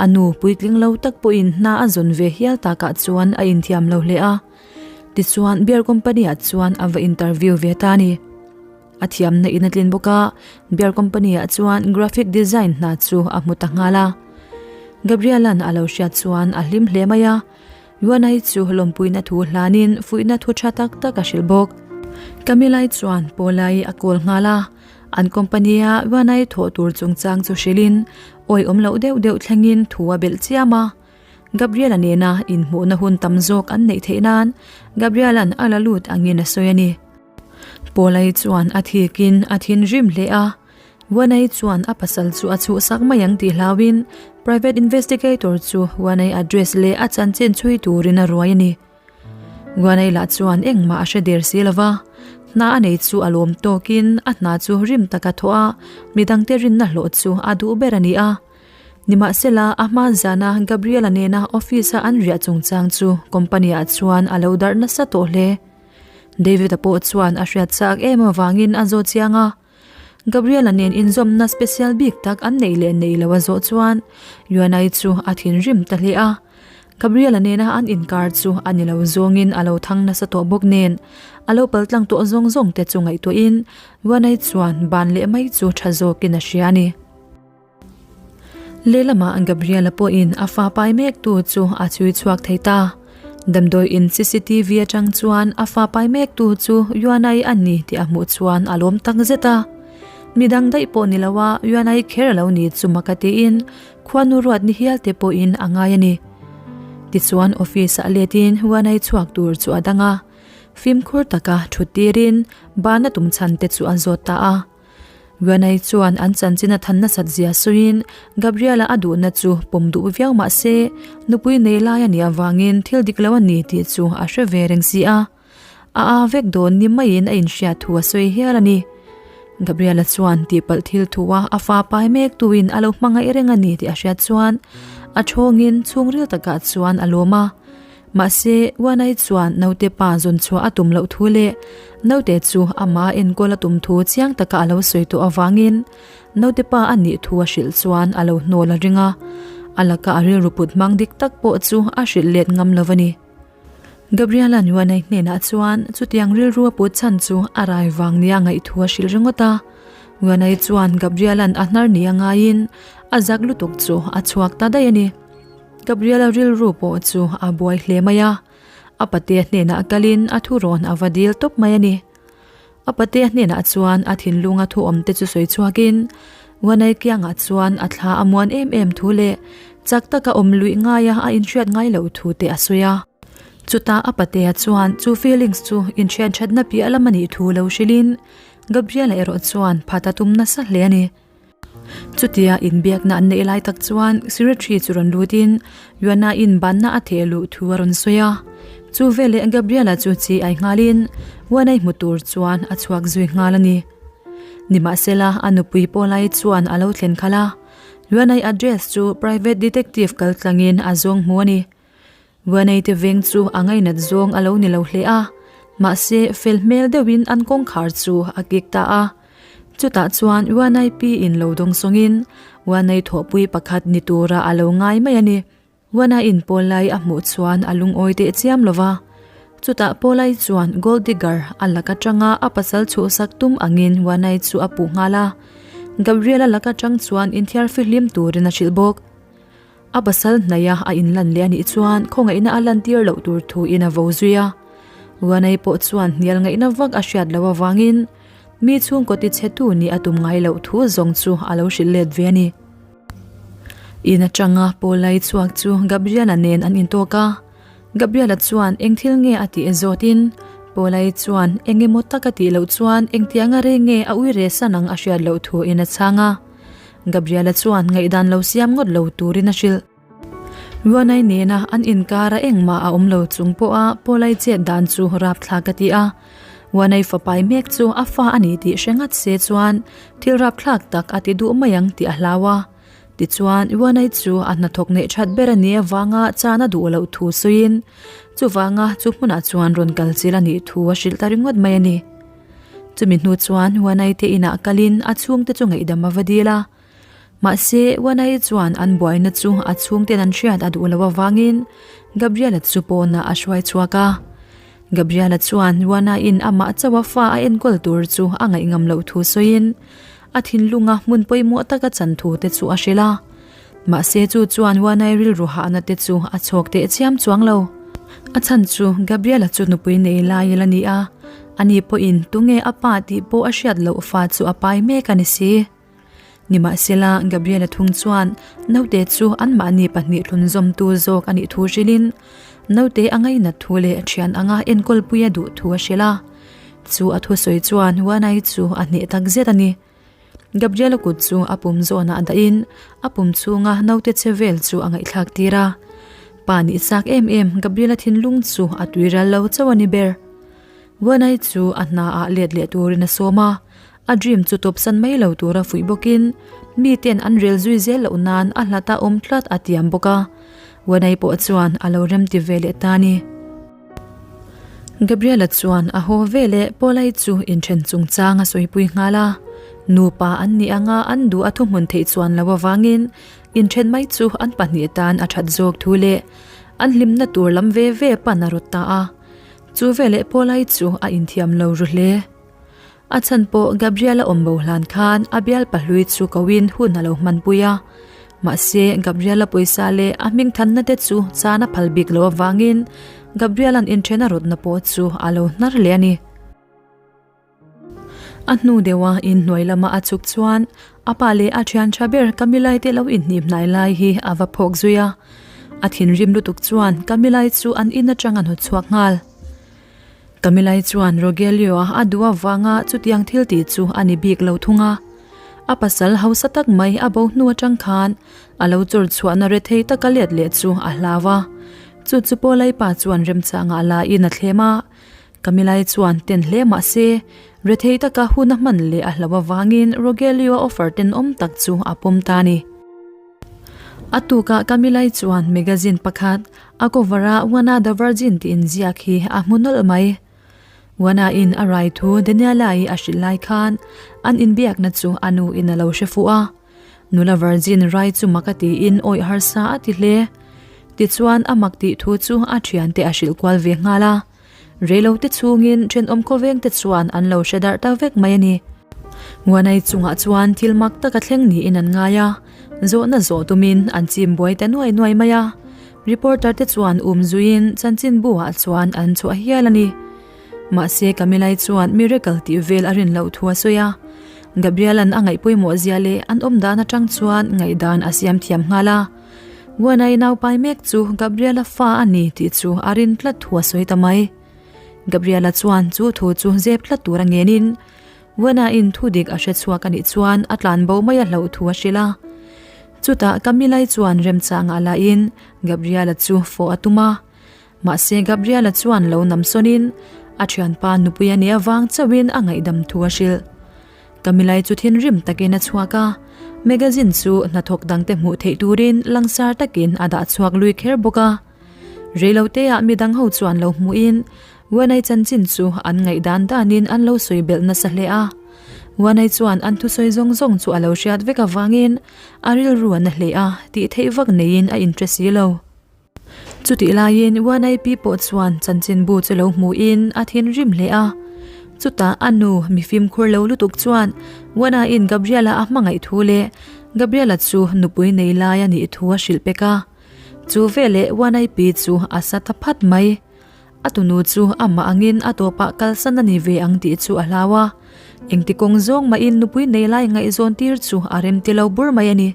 a nu puitling lo tak pawhin hna a zawn ve hial takah chuan a inthiam lo hle a. Tichuan, beer company-ah chuan a va interview ve ta a ni. A thiamna in a tlin bawk a, beer company-ah chuan graphic design hna chu a hmu ta nghal a. Gabriel-a'n a lo hriat chuan a hlim hle mai a, Yuanai chu lawmpuina thu hlanin fuihna thu tha tak tak a hrilh bawk. Camilla-i chuan Paula-i a call nghal a, an company-a Yuanai thawh tur chungchang chu hrilhin awihawm loh deuh deuh thlengin thu a belh chiam a. Gabriel-a nena inhmuhna hun tam zawk an neih theih nan Gabriel-a'n a la lut angin a sawi a ni. Paula-i chuan a thikin a thinrim hle a, Wanai chuan a pasal chu a chhuhsak mai ang tih hlauin private investigator chu Wanai address leh a chanchin chhui turin a ruai a ni. Wanai lah chuan engmah a hre der si lova, hna a nei chu a lawm tawkin a hna chu rim taka thawh a, midangte rinna hlawh chu a duh ber a ni a. Nimahsela, a hma zana Gabriel-a nena office-a an riah chungchang chu company-ah chuan a lo darh nasa tawh hle. David-a pawh chuan a hriat chak em avangin a zawt chiang a. Gabriel-a nen inzawmna special bik tak an neih leh neih lo a zawh chuan Yuanai chu a thinrim ta hle a. Gabriel-a nena an inkar chu a ni lo zawngin a lo thang nasa tawh bawk nen a lo paltlang tawh zawng zawng te chu ngaihtuahin Yuanai chuan ban leh mai chu tha zawkin a hria a ni. Lehlamah Gabriel-a pawhin a fa pai mektu chu a chhui chhuak thei ta. Damdawi in cctv atang chuan a fa pai mektu chu Yuanai a ni tih a hmuh chuan a lawm tak zet a. Midang daih pawh ni loa Yuanai kher a lo ni chu maka tiin khuanu ruat ni hial te pawhin a ngai a ni. Tichuan office-ah letin Yuanai chhuak tur chu a dang a, fimkhur taka thut tirin bana tum chhan te chu a zawt ta a. Yuanai chuan an chanchin a than nasat zia sawiin Gabriel-a a duhna chu pawm duh viau mah se, nupui nei lai a nih avangin thil dik lo a ni tih chu a hre ve reng si a. A a vek dawn ni maiin a inhriat thu a sawi hial a ni. Gabriel-a chuan tihpalh thil thua a fa pai mek tuin a lo hmangaih reng a ni tih a hriat chuan a thawngin chhungril takah chuan a lawm a. Mahse, Wanai chuan naute pa zawn chhuah a tum loh thu leh naute chu amah a enkawl a tum thu chiang taka a lo sawi tawh avangin naute pa a nih thu a hrilh chuan a lo hnawl a ring a, a laka a rilru put hmang dik tak pawh chu a hrilh let ngam lo a ni. Gabriela'n Wanai hnenah chuan chutiang rilru a put chhan chu a rai vang nia ngaih thu a hrilh ringawt a, Wanai chuan Gabriela'n a hnar nia ngaiin a zak lutuk chu a chhuak ta daih a ni. Gabriela rilru pawh chu a buai hle mai a, a patea hnenah kalin a thurawn a va dil tawp mai a ni. A patea hnenah chuan a thinlunga thu awmte chu sawi chhuakin Wanai kiangah chuan a thla a muan em em thu leh chak taka awm luih ngaia a inhriat ngai loh thu te a sawi a. Chutah a patea chuan chu feelings chu inhriat thatna piah lam a nih thu lo hrilhin Gabriela erawh chuan phat a tum nasa hle a ni. Chutia inbiakna an neih lai tak chuan secretary chu rawn lutin Yuana in banna a theh luh thu a rawn sawi a. Chu veleh Gabriela chu chi ai nghalin Yuana-i hmu tur chuan a chhuak zui nghal a ni. Nimahsela a nupui pawh lai chuan a lo thlen khalh a, Yuana-i address chu private detective kal tlangin a zawng hmu a ni. Vuaneite veng chu a ngainat zawng a lo ni lo hle a, mahse fel hmel deuhin an kawngkhar chu a kik ta a. Chutah chuan Vuanai pi in lo dawng sawngin Vuanai thawhpui pakhat ni tura a lo ngai mai a ni. Vuanai in Pawlai a hmuh chuan a lungawi teh chiam lo va. Chutah Pawlai chuan gold digger a lak atanga a pasal chhuhsak tum angin Vuanai chu a puh nghal a. Gabriel-a lak atang chuan inthiar fihlim turin a hrilh bawk. A pasal hnaia a inlan leh a nih chuan khawngaihna a lantir loh tur thu in a vo zui a. Wanai pawh chuan hnial ngaihna vak a hriat loh avangin mi chhungkaw tichhetu nih a tum ngai loh thu zawng chu a lo hrilh let ve a ni. In atanga Paulai chhuak chu Gabriela nen an intawk a. Gabriela chuan eng thil nge a tih zawtin Paulai chuan eng emaw tak a tih loh chuan engtianga rei nge a ui re san ang a hriat loh thu in a chhang a. Gabriela chuan ngaihdan lo siam ngawt lo turin a hrilh. Ruanai nena an inkara engmah a awm lo chung pawha Paulai chet dan chu rapthlak a ti a. Ruanai fapai mek chu a fa a ni tih hre ngat se chuan thil rapthlak tak a ti duh mai ang tih a hlau a. Tichuan, Ruanai chu a hnathawk neih that ber a nih avanga chan a duh loh thu sawiin chuvanga chu hmunah chuan rawn kal chil a nih thu a hrilh ta ringawt mai a ni. Chumi hnu chuan Wanai te inah kalin a chhungte chu ngaihdam a va dil a. Mahse, Wanai chuan an buaina chu a chhungten an hriat a duh loh avangin Gabriela chu pawnah a hruai chhuak a. Gabriela chuan Wanaiin amah chauha fa a enkawl tur chu a ngaih ngam loh thu sawiin a thinlunga hmun pawimawh taka chan thu te chu a hrilh a. Mahse chu chuan Wanai rilru hahna te chu a chhawk teh chiam chuang lo. A chhan chu Gabriela chu nupui nei lai la ni a, ani pawhin tunge a pa tih pawh a hriat loh fa chu a pai mek a ni si. Nimahsela Gabriela thung chuan naute chu anmahni pahnih thlunzawmtu zawk a nih thu hrilhin naute a ngainat thu leh thian anga enkawlpui a duh thu a hrilh a. Chu a thusawi chuan Wanai chu a hneh takzet a ni. Gabriela kut chu a pum zawnah dahin a pum chhunga naute che vel chu a ngaihthlak tir a. Pa nih chak em em Gabriela thinlung chu a tui ral lo chauh a ni ber. Wanai chu a hna ah let leh turin a sawm a, a dream chu tawpsan mai lo tura fuih bawkin mi ten an rel zui zel loh nan a hlat a awm tlat a tiam bawk a. Wanai pawh chuan a lo remti ve leh ta a ni. Gabriela chuan a haw veleh Paulai chu inthen chungchang a sawipui nghal a, nupa an nih anga an duh a thuhmun theih chuan lo avangin inthen mai chu an pahnih tan a that zawk thu leh an hlimna tur lam ve ve pan a rawt ta a, chu veleh Paulai chu a inthiam lo ru hle. A chhan pawh Gabriel a awm bo hlan khan a bial pahlui chu koin hun a lo hmanpui a. Mahse, Gabriel a pawisa leh a hming thanna te chu chan a phal bik loh avangin Gabriel an inthen a rawtna pawh chu a lo hnar leh a ni. A hnu deuha inhnuai lama a chhuk chuan a pa leh a thian tha ber Camilla te lo inhnim hnai lai hi a va phawk zui a. A thinrim lutuk chuan Camilla chu an in atang a hnawt chhuak nghal. Camilla chuan Rogelio-a a duh avanga chutiang thil tih chu a ni bik lo thung a. A pasal hausa tak mai a bo hnu atang khan a lo chawr chhuahna rethei taka let leh chu a hlau a. Chu chu Paulai pa chuan remchangah laiin a thlem a. Camilla chuan ten hle mah se, rethei taka hun a hman leh a hlau avangin Rogelio-a offer tenawm tak chu a pawm ta a ni. A tukah Camilla chuan magazine pakhat a cover a Juana the Virgin tih inziak hi a hmu nawlh mai. Juana in a rai thu Daniela i a hrilh lai khan an inbiakna chu a nu in a lo hre fuh a. Nula Virgin rai chu mak a tiin awih harsa a ti hle. Tichuan a mak tih thu chu a thiante a hrilh kual ve nghal a. Reilote chhungin thenawm khawvengte chuan an lo hre darh ta vek mai a ni. Nguanai chungah chuan thil mak tak a thleng niin an ngai a, zawhna zawh tumin an chim buai ta nuai nuai mai a. Reporter te chuan um zuiin chanchinbu ah chuan an chhuah hial a ni. Mahse Camilla-i chuan miracle tih vel a rin loh thu a sawi a. Gabriel-a'n a ngaih pawimawh zia leh an awm dan atang chuan ngaihdan a siam thiam nghal a. Nguanai naupai mek chu Gabriela fa a ni tih chu a rin tlat thu a sawi ta mai. Gabriela chuan chu thu chu zep tlat tur a ngenin Nguanaiin thu dik a hre chhuak a nih chuan a tlan bo mai a hlauh thu a hrilh a. Chutah Camilla-i chuan remchangah lahin Gabriela chu fawh a tum a. Mahse Gabriela chuan lo nam sawnin a thianpa nupui a nih avang chauhin a ngaihdam thu a hrilh. Camilla-i chu thinrim takin a chhuak a, magazine chu hnathawk dangte hmuh theih turin langsar takin a dah chhuak lui kher bawk a. Reiloteah midang ho chuan lo hmuhin Wenai chanchin chu an ngaihdan danin an lo sawi belh nasa hle a. Wenai chuan an thusawi zawng zawng chu a lo hriat vek avangin a rilru a na hle a, tih theih vak neiin a inhre si lo. Chutih laiin YNIP pawh chuan chanchinbu chu lo hmuhin a thinrim hle a. Chutah a nu mi fimkhur lo lutuk chuan YNI-in Gabriela a hmangaih thu leh Gabriela chu nupui nei lai a nih thu a hrilh pek a. Chu veleh YNIP chu a sa ta phat mai. A tunu chu amah angin a tawpah kalsan a ni ve ang tih chu a hlau a. Engti kawng zawng mahin nupui nei lai ngaihzawn tir chu a remti lo bur mai a ni.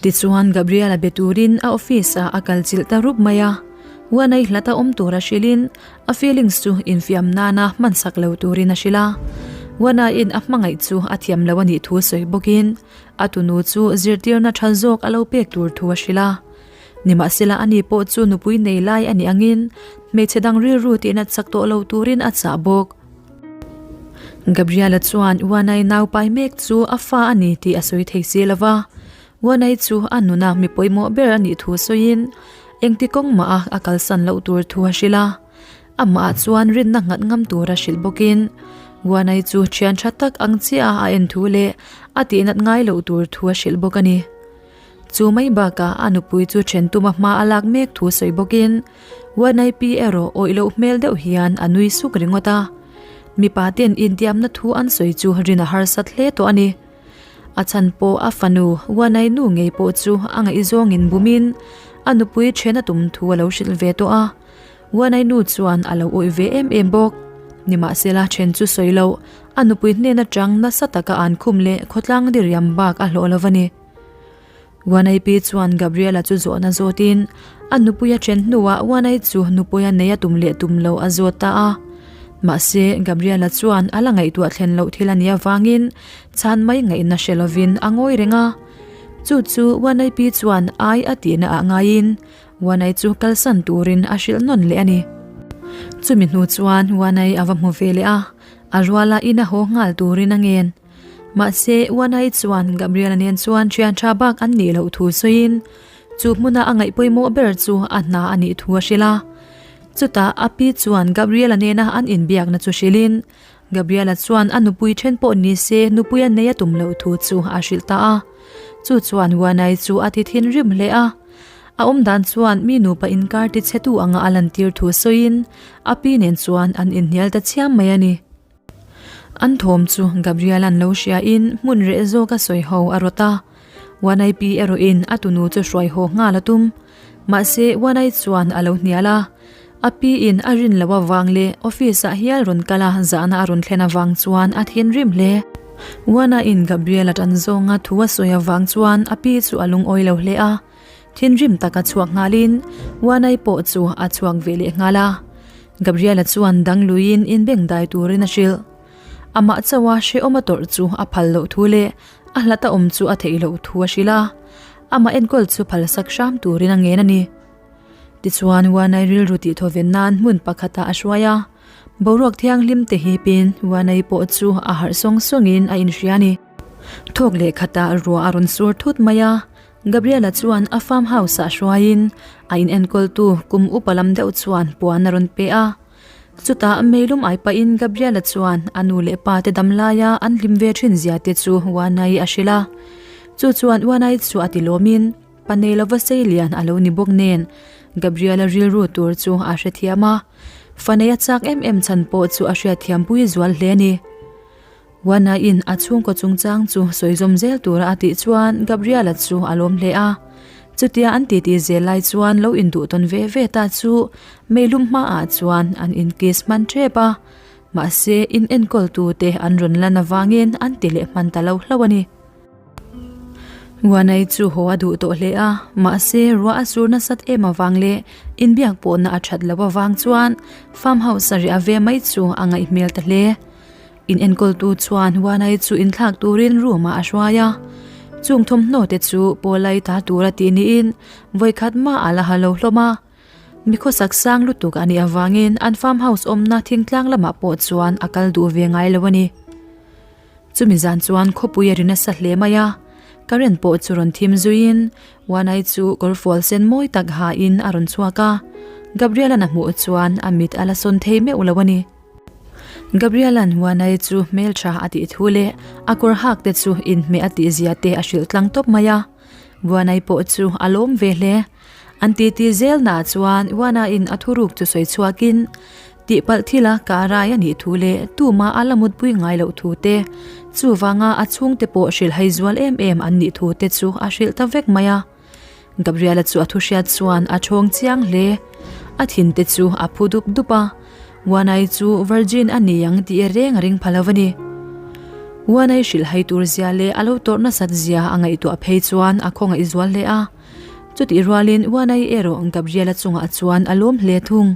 Tichuan Gabriel a be turin a office ah a kal chilh ta rup mai a, Wanai hlata awm tura hrilhin a feelings chu infiam nana hmansak lo turin a hrilh a. Wanaiin a hmangaih chu a thiam lo a nih thu sawi bawkin a tunu chu zirtirna tha zawk a lo pek tur thu a hrilh a. Nimahsela ani pawh chu nupui nei lai a nih angin hmeichhe dang rilru tihna chak tawh lo turin a chah bawk. Gabriela chuan Wanai nau pai mek chu a fa a ni tih a sawi thei si lo va, Wanai chu a nuna mi pawimawh ber a nih thu sawiin engti kawng mah a a kalsan loh tur thu a hrilh a. Amah chuan rinna nghat ngam tur a hrilh bawkin Wanai chu thian tha tak ang chiah a a en thu leh a tihnat ngai loh tur thu a hrilh bawk a ni. Chu mai bakah a nupui chu then tuma hma a lak mek thu sawi bawkin Wanai pi erawh awih loh hmel deuh hian a nui suk ringawt a. Mipa ten intiamna thu an sawi chu rin a harsat hle tawh a ni. A chhan pawh a fanu Wanai nu ngei pawh chu a ngaihzawngin bumin a nupui then a tum thu a lo hrilh ve tawh a. Wanai nu chuan a lo awih ve em em bawk. Nimahsela then chu sawi loh, a nupui hnen atang nasa taka an khum leh khawtlang diriam bak a hlawh lo a ni. Wanai pi chuan Gabriela chu zawhna zawtin a nupui a then hnuah Wanai chu nupui a nei a tum leh tum lo a zawt ta a. Mahse Gabriela chuan a la ngaihtuah thlen loh thil a nih avangin chhan mai ngaihna hre lovin a ngawi reng a. Chu chu Wanai pi chuan ai a tihna ah ngaiin Wanai chu kalsan turin a hrilh nawn leh a ni. Chumi hnu chuan Wanai a va hmu ve leh a, a ruala ina haw nghal turin a ngen. Mahse, Wanai chuan Gabriela nen chuan thian tha bak an nih loh thu sawiin chu hmuna a ngaih pawimawh ber chu a hna a nih thu a hrilh a. Chutah a pi chuan Gabriela nena an inbiakna chu hrilhin Gabriela chuan a nupui then pawh ni se nupui a nei a tum loh thu chu a hrilh ta a. Chu chuan Wanai chu a ti thinrim hle a. A awm dan chuan mi nupa inkar ti chhetu anga a lantir thu sawiin a pi nen chuan an inhnial ta chiam mai a ni. An thawm chu Gabriela'n lo hriain hmun reh zawk a sawi ho a rawt a. Wanai pi erawhin a tunu chu hruai haw nghal a tum. Mahse Wanai chuan a lo hnial a. A pi in a rin loh avang leh office ah hial rawn kal a zahna a rawn thlen avang chuan a thinrim hle. Wana in Gabriel a tan zawnga thu a sawi avang chuan a pi chu a lungawi lo hle a. Thinrim taka chhuak nghalin Wanai pawh chu a chhuak ve leh nghal a. Gabriel-a chuan dang luiin inbeng dai turin a hrilh. Amah chauha hrehawm a tawrh chu a phal loh thu leh a hlat a awm chu a theih loh thu a hrilh a. Amah enkawl chu phalsak hram turin a ngen a ni. Tichuan Wanai rilru tih thawven nan hmun pakhatah a hruai a, boruak thianghlim te hipin Wanai pawh chu a harh sawng sawngin a inhria a ni. Thawk leh khatah ruah a rawn sur thut mai a, Gabriela chuan a farm house ah hruaiin a inenkawltu kum upa lam deuh chuan puan a rawn pe a. Chutah meilum ai pahin Gabriela chuan a nu leh pa te dam laia an hlim ve thin zia te chu Wanai a hrilh a. Chu chuan Wanai chu a ti lawmin, Pa nei lova sei lian a lo ni bawk nen Gabriela rilru tur chu a hrethiam a, fa nei a chak em em chhan pawh chu a hriatthiam pui zual hle a ni. Juana-in a chhungkaw chungchang chu sawi zawm zel tura a tih chuan Gabriela chu a lawm hle a. Chutia an titi zel lai chuan lo induh tawn ve ve ta chu meilum hmaah chuan an inkiss hman tep a, mahse in enkawltute an rawn lan avangin an ti leh hman ta lo hlauh a ni. Wanai chu haw a duh tawh hle a, mahse ruah a sur nasat em avang leh inbiak pawhna a that loh avang chuan farm house a riah ve mai chu a ngaih hmel ta hle. In enkawltu chuan Wanai chu inthlak turin room ah a hruai a, chung thawmhnaw te chu pawlai ta tura tih niin vawikhat mah a la ha lo hlawm a. Mi khawsak sang lutuk a nih avangin an farm house awmna thingtlang lamah pawh chuan a kal duh ve ngai lo a ni. Chumi zan chuan khawpui a ri nasa hle mai a, current pawh chu rawn thim zuiin Wanai chu kawrfual sen mawi tak hain a rawn chhuak a, Gabriel-a'n a hmuh chuan a mit a la sawn thei meuh lo a ni. Gabriel-a'n Wanai chu hmeltha a tih thu leh a kawr hak te chu inhmeh a tih zia te a hrilh tlang tawp mai a, Wanai pawh chu a lawm ve hle. An titi zelnaah chuan Wanai'n a thuruk chu sawi chhuakin, Tihpalh thila ka rai a nih thu leh tuma a la mutpui ngai loh thu te, chuvanga a chhungte pawh hrilhhai zual em em an nih thu te chu a hrilh ta vek mai a. Gabriela chu a thuhriat chuan a thawng chiang hle. A thin te chu a phu dup dup a, Wanai chu virgin a ni ang tih reng a ring pha lo a ni. Wanai hrilhhai tur zia leh a lo tawrh nasat zia a ngaihtuah phei chuan a khawngaih zual hle a. Chutih rualin Wanai erawh Gabriela chungah chuan a lawm hle thung.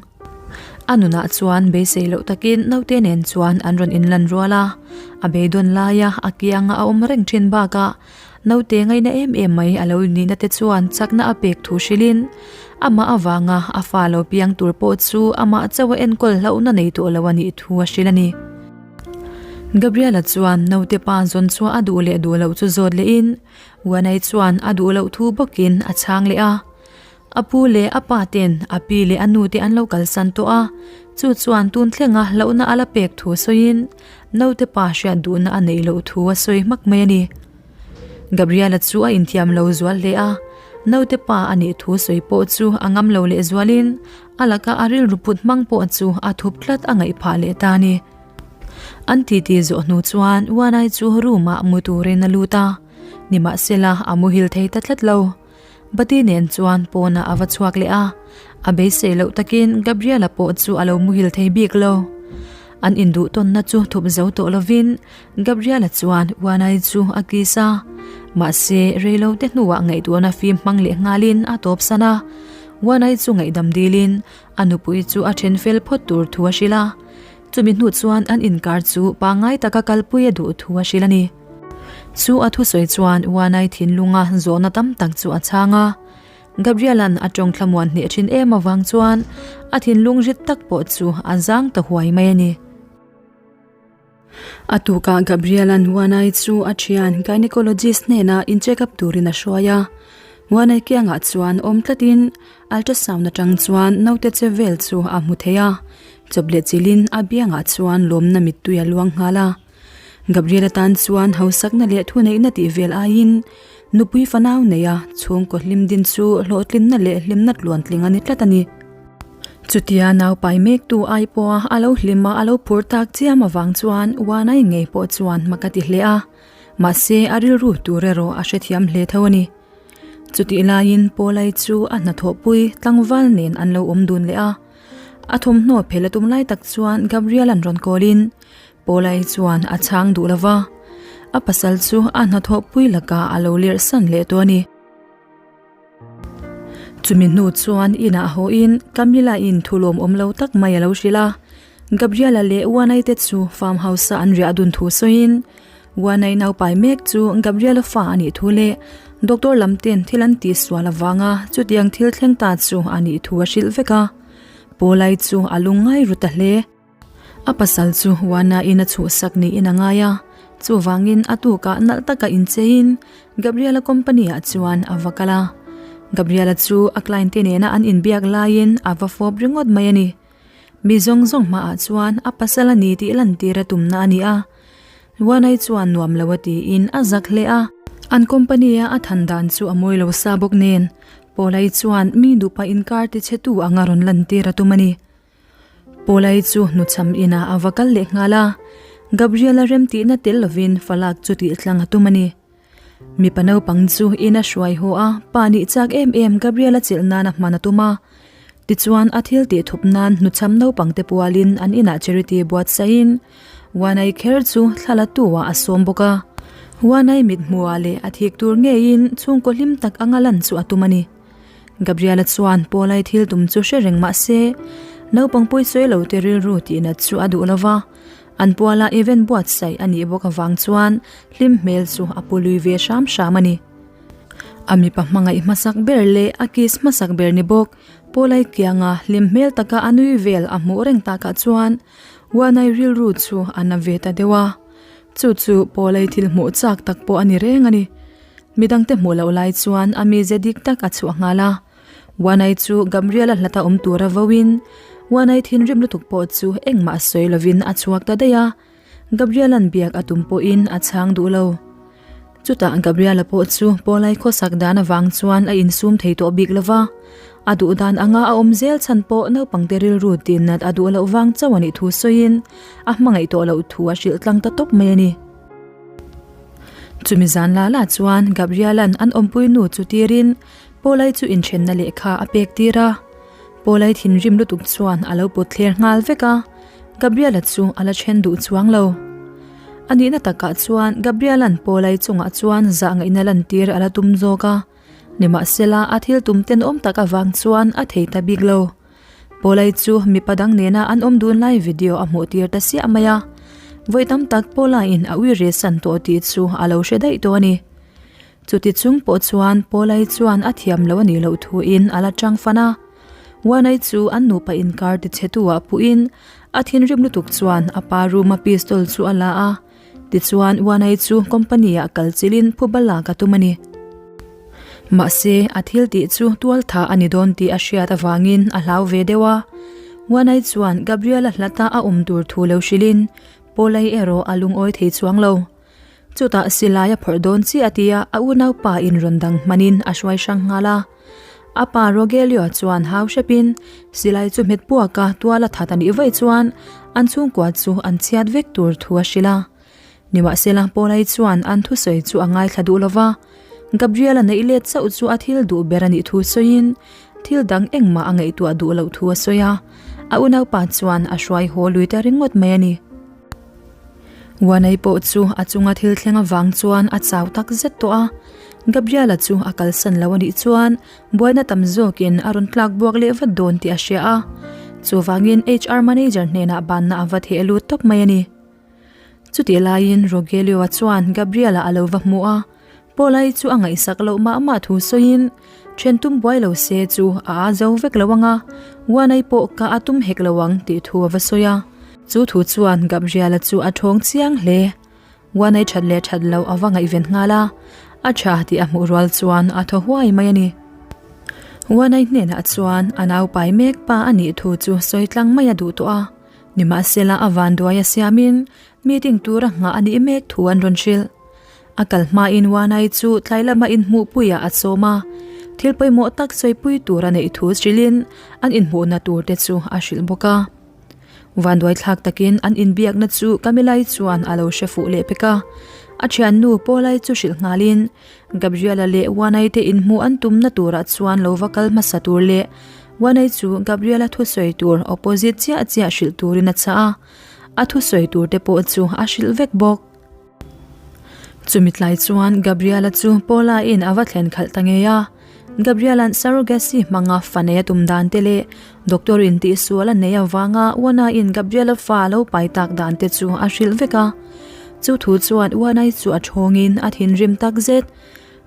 A nunah chuan beisei loh takin naute nen chuan an rawn inlan rual a, a beidawn laia a kianga a awm reng thin bakah naute ngaina em em mai a lo nihna te chuan chakna a pek thu hrilhin amah avanga a fa lo piang tur pawh chu amah chauh a enkawl hlauhna nei tawh lo a nih thu a hrilh a ni. Gabriela chuan naute pa zawn chhuah a duh leh duh loh chu zawt lehin Wanai chuan a duh loh thu bawkin a chhang leh a. A pu leh a pa ten a pi leh a nu te an lo kalsan tawh a, Chu chuan tun thlenga hlauhna a la pek thu sawiin naute pa hriat duhna a neih loh thu a sawi hmak mai a ni. Gabriela chu a inthiam lo zual hle a, naute pa a nih thu sawi pawh chu a ngam lo leh zualin a laka a rilru put hmang pawh chu a thup tlat a ngaih phah leh ta a ni. An titi zawh hnu chuan Uanai chu room ah mu turin a lut a, nimahsela a muhil thei ta tlat lo. Bati nen chuan pawnah a va chhuak leh a, a beisei loh takin Gabriela pawh chu a lo muhil thei bik lo. An induh tawnna chu thup zo tawh lovin Gabriela chuan Uanai chu a kiss a, mahse reilote hnuah ngaihtuahna fim hmang leh nghalin a tawpsan a. Uanai chu ngaihdam dilin a nupui chu a then fel phawt tur thu a hrilh a. Chumi hnu chuan an inkar chu pangngai taka kalpui a duh thu a hrilh a ni. Chu a thusawi chuan Uanai thinlunga zawhna tam tak chu a chhang a. Gabriela'n a tawng thlamuan hneh thin em avang chuan a thinlung rit tak pawh chu a zang ta huai mai a ni. A tukah Gabriela'n Uanai chu a thian gynecologist hnenah in check up turin a hruai a. Uanai kiangah chuan awm tlatin ultrasound atang chuan naute che vel chu a hmu thei a. Chawp leh chilhin a biangah chuan lawmna mittui a luang nghal a. Gabriela tan chuan hausakna leh thuneihna tih vel aiin nupui fanau neia chhungkaw hlim din chu hlawhtlinna leh hlimna tluantling a ni tlat a ni. Chutia naupai mektu ai pawha a lo hlim a, a lo phur tak chiam avang chuan Uanai ngei pawh chuan hma ka ti hle a, mahse a rilru tur erawh a hrethiam hle tho a ni. Chutih laiin Paulai chu a hnathawhpui tlangval nen an lo awm dun leh a, a thawmhnaw phel a tum lai tak chuan Gabriel-a'n rawn kawlin Paulai chuan a chhang duh lo va, a pasal chu a hnathawhpui lakah a lo lerh san leh tawh a ni. Chumi hnu chuan inah hawiin Camilla-in thulawm awm lo tak mai a lo hrilh a, Gabriela leh Uanai te chu farm house-a an riah dun thu sawiin Uanai naupai mek chu Gabriela fa a nih thu leh doctor lam ten thil an tihsual avanga chutiang thil thleng ta chu a nih thu a hrilh vek a, Paulai chu a lungngai ru ta hle. A pasal chu Uana-in a chhuhsak niin a ngai a, chuvangin a tukah nalh taka incheiin Gabriela company-ah chuan a va kal a. Gabriela chu a client te nena an inbiak laiin a va fawp ringawt mai a ni. Mi zawng zawng hmaah chuan a pasal a ni tih lantir a tumna a ni a. Uanai chuan nuam lo a tiin a zak hle a. An company-a a than dan chu a mawi lo sa bawk nen, Paulai chuan mi dupa inkar tichhetu anga rawn lantir a tum a ni. Paulai chu hnuchham inah a va kal leh nghal a, Gabriela remtihna tel lovin falak chu tih tlang a tum a ni. Mipa naupang chu in a hruai haw a, pa nih chak em em Gabriela chelh nan a hman a tum a. Tichuan a thil tih thup nan hnuchham naupang te pualin an inah charity buatsaihin Wanai kher chu thla la tu ah a sawm bawk a. Wanai mithmuhah leh a thik tur ngeiin chhungkaw hlim tak anga lan chu a tum a ni. Gabriela chuan Paulai thil tum chu hre reng mah se, naupang pawisawi lo te rilru tihnat chu a duh lo va, an puala event buatsaih a nih bawk avang chuan hlim hmel chu a pu lui ve hram hram a ni. A mipa hmangaih hmasak ber leh a kiss hmasak ber ni bawk Paulai kianga hlim hmel taka a nui vel a hmuh reng takah chuan Uanai rilru chu a na ve ta deuh a, chu chu Paulai thil hmuh chak tak pawh a ni reng a ni. Midangte hmuh loh lai chuan a mize dik tak a chhuah nghal a. Uanai chu Gabriela hlata awm tura voin Uanai thinrim lutuk pawh chu engmah sawi lovin a chhuak ta daih a. Gabriela'n biak a tum pawhin a chhang duh lo. Chutah Gabriela pawh chu Paulai khawsak dan avang chuan a insum thei tawh bik lo va. A duh dan anga a awm zel chhan pawh naupangte rilru tinnat a duh loh vang chauh a nih thu sawiin a hmangaih tawh loh thu a hrilh tlang ta tawp mai a ni. Chumi zan la la chuan Gabriela'n an awmpui nu chu tirin Paulai chu inthenna lehkha a pek tir a. Paulai thinrim lutuk chuan a lo pawt thler nghal vek a, Gabriela chu a la then duh chuang lo. A nihna takah chuan Gabriela'n Paulai chungah chuan zah ngaihna lantir a la tum zawk a, nimahsela a thil tum tenawm tak avang chuan a thei ta bik lo. Paulai chu mipa dang nena an awm dun lai video a hmuh tir ta siah mai a, vawi tam tak Paula-in a ui re san tawh tih chu a lo hre daih tawh a ni. Chuti chung pawh chuan Paulai chuan a thiam lo a nih loh thuin a la chang fan a. Uanai chu an nupa inkar tichhe tu ah puhin a thinrim lutuk chuan a pa room a pistol chu a la a, tichuan Uanai chu company ah kal chilhin phuba lak a tum a ni. Mahse, a thil tih chu tualtha a ni dawn tih a hriat avangin a hlau ve deuh a. Wanai chuan Gabriel-a hlata a awm tur thu lo hrilhin Paul-i erawh a lungawi thei chuang lo. Chutah silai a phawrh dawn chiah a ti a, a unaupa in rawn dang hmanin a hruai hrang nghal a. A pa Rogelio chuan hau hrepin silai chu hmet puaka tual a that a nih vaih chuan an chhungkua chu an chhiat vek tur thu a hrilh a. Nimahsela Paul-i chuan an thusawi chu a ngaithla duh lova, Gabriel-a neih let chauh chu a thil duh ber a nih thu sawiin thil dang engmah a ngaihtuah duh loh thu a sawi a, a unaupa chuan a hruai haw lui ta ringawt mai a ni. Wanai pawh chu a chunga thil thleng avang chuan a chau tak zet tawh a, Gabriel-a chu a kalsan lo a nih chuan buaina tam zawkin a rawn tlak buak leh vat dawn tih a hria a, chuvangin HR manager hnenah banna a va theh lut tawp mai a ni. Chutih laiin Rogelio-a chuan Gabriel-a a lo va hmu a, Paul-a chu a ngaihsak loh mah mah thu sawiin, Then tum buai lo se chu a a zo vek lo ang a, Wanai pawh ka a tum hek lo ang tih thu a va sawi a. Chu thu chuan Gabriel-a chu a thawng chiang hle. Wanai that leh that loh a va ngaihven nghal a, a tha tih a hmuh rual chuan a thaw huai mai a ni. Wanai hnenah chuan a naupai mek pa a nih thu chu sawi tlang mai a duh tawh a. Nimahsela a vanduai a siamin meeting tura nghah a nih mek thu an rawn hrilh. A kal hmain Wanai chu tlai lama inhmuhpuiah a sawm a, thil pawimawh tak sawipui tur a neih thu hrilhin an inhmuhna tur te chu a hrilh bawk a. Vanduai thlak takin an inbiakna chu Camilla-i chuan a lo hre fuh leh pek a, a thiannu Paula-i chu hrilh nghalin Gabriela leh Wanai te inhmuh an tumna turah chuan lo va kal hmasa tur leh Wanai chu Gabriela thusawi tur opposite chiah chiah hrilh turin a chah a, a thusawi tur te pawh chu a hrilh vek bawk. Chumi tlai chuan Gabriela chu Paula in a va thlen khalh ta ngei a, Gabriela'n surrogacy hmanga fa nei a tum dan te leh doctor in tihsual a nei avanga Uana in Gabriela fa lo pai tak dan te chu a hrilh vek a. Chu thu chuan Uanai chu a thawngin a thinrim tak zet.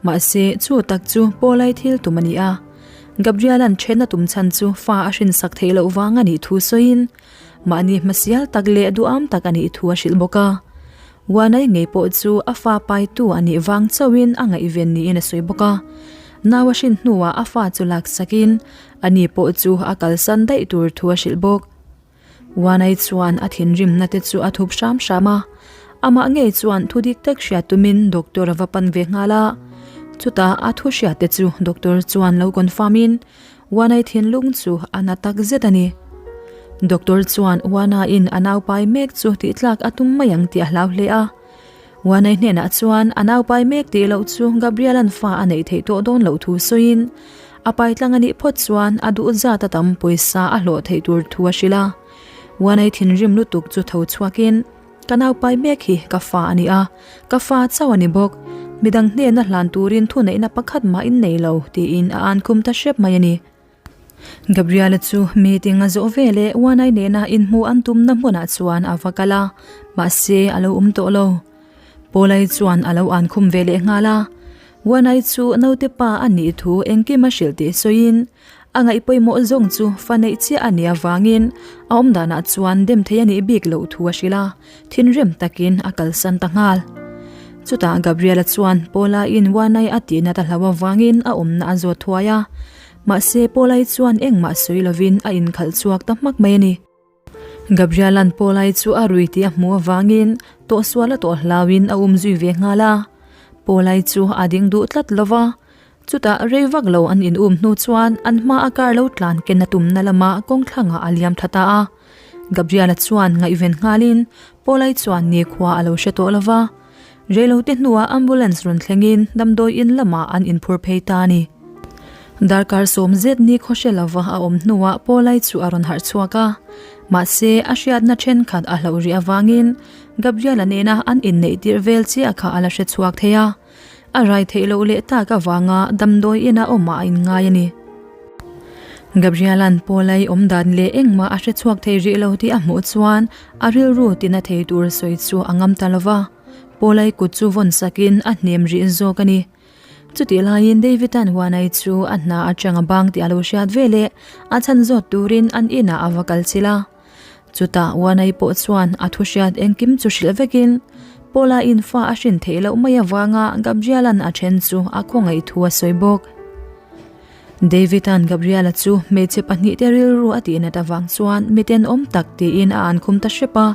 Mahse, chu tak chu Paulai thil tum a ni a. Gabriela'n then a tum chhan chu fa a hrinsak theih loh vang a nih thu sawiin mahni hmasial tak leh duham tak a nih thu a hrilh bawk a. Uanai ngei pawh chu a fa paitu a nih vang chauhin a ngaihven niin a sawi bawk a. Nau a hrin hnuah a fa chu laksakin a ni pawh chu a kalsan daih tur thu a hrilh bawk. Uanai chuan a thinrimna te chu a thup hram hram a, amah ngei chuan thu dik tak hriat tumin doctor a va pan ve nghal a. Chutah a thu hriat te chu doctor chuan lo confirm in Uanai thinlung chu a na tak zet a ni. Doctor chuan Uana in a naupai mek chu tihtlak a tum mai ang tih a hlau hle a. Uanai hnenah chuan a naupai mek tih loh chu Gabriel-a'n fa a neih theih tawh dawn loh thu sawiin a paitlang a nih phawt chuan a duh zat a tam pawisa a hlawh theih tur thu a hrilh a. Uanai thinrim lutuk chu tho chhuakin Ka naupai mek hi ka fa a ni a, ka fa chauh a ni bawk. Midang hnena hlan turin thuneihna pakhat mah in nei lo, tiin a an khum ta hrep mai a ni. Gabriela chu meeting a zawh ve leh Uanai nena inhmuh an tumna hmunah chuan a va kal a, mahse a lo awm tawh lo. Paulai chuan a lo an khum ve leh nghal a, Uanai chu naute pa a nih thu engkim a hrilh tih sawiin, A ngaih pawimawh zawng chu fa neih chiah a nih avangin a awm danah chuan dem thei a nih bik loh thu a hrilh a, thinrim takin a kalsan ta nghal. Chutah Gabriela chuan Paula-in Wanai a tihna ta hlau avangin a awmna a zawt thuai a, mahse Paula-i chuan engmah sawi lovin a inkhalh chhuak ta hmak mai a ni. Gabriela'n Paulai chu a rui tih a hmuh avangin tawhsual a tawh hlauin a um zui ve nghal a. Paulai chu a ding duh tlat lo va, chutah rei vak lo an in um hnu chuan an hma a car lo tlan ken a tumna lama kawngthlangah a liam tha ta a. Gabriela chuan ngaihven nghalin Paulai chuan nikhua a lo hre tawh lo va. Reilote hnuah ambulance rawn thlengin damdawi in lamah an inphur phei ta a ni. Darkar sawm zet ni khaw hre lova a awm hnuah Paulai chu a rawn harh chhuak a. Mahse, a hriatna thenkhat a hlauh rih avangin Gabriela nena an inneih tirh vel chiah kha a la hre chhuak thei a. A rai theih loh leh tak avanga damdawi ina awmah a inngai a ni. Gabriela'n Paulai awm dan leh engmah a hre chhuak thei rih lo tih a hmuh chuan a rilru tina thei tur sawi chu a ngam ta lova. Paulai kut chu vawn sakin a hnem rih zawk a ni. Chutih laiin David-a'n Huanai chu a hna atang a bang tih a lo hriat ve leh a chhan zawt turin an inah a va kal chilh a. Chutah Huanai pawh chuan a thu hriat engkim chu hrilh vekin Paula in fa a hrin theih loh mai avanga Gabriel-a'n a then chu a khawngaih thu a sawi bawk. David-a'n Gabriel-a chu hmeichhe pahnihte rilru a tihnat avang chuan mi tenawm tak tiin a ankhum ta hrep a.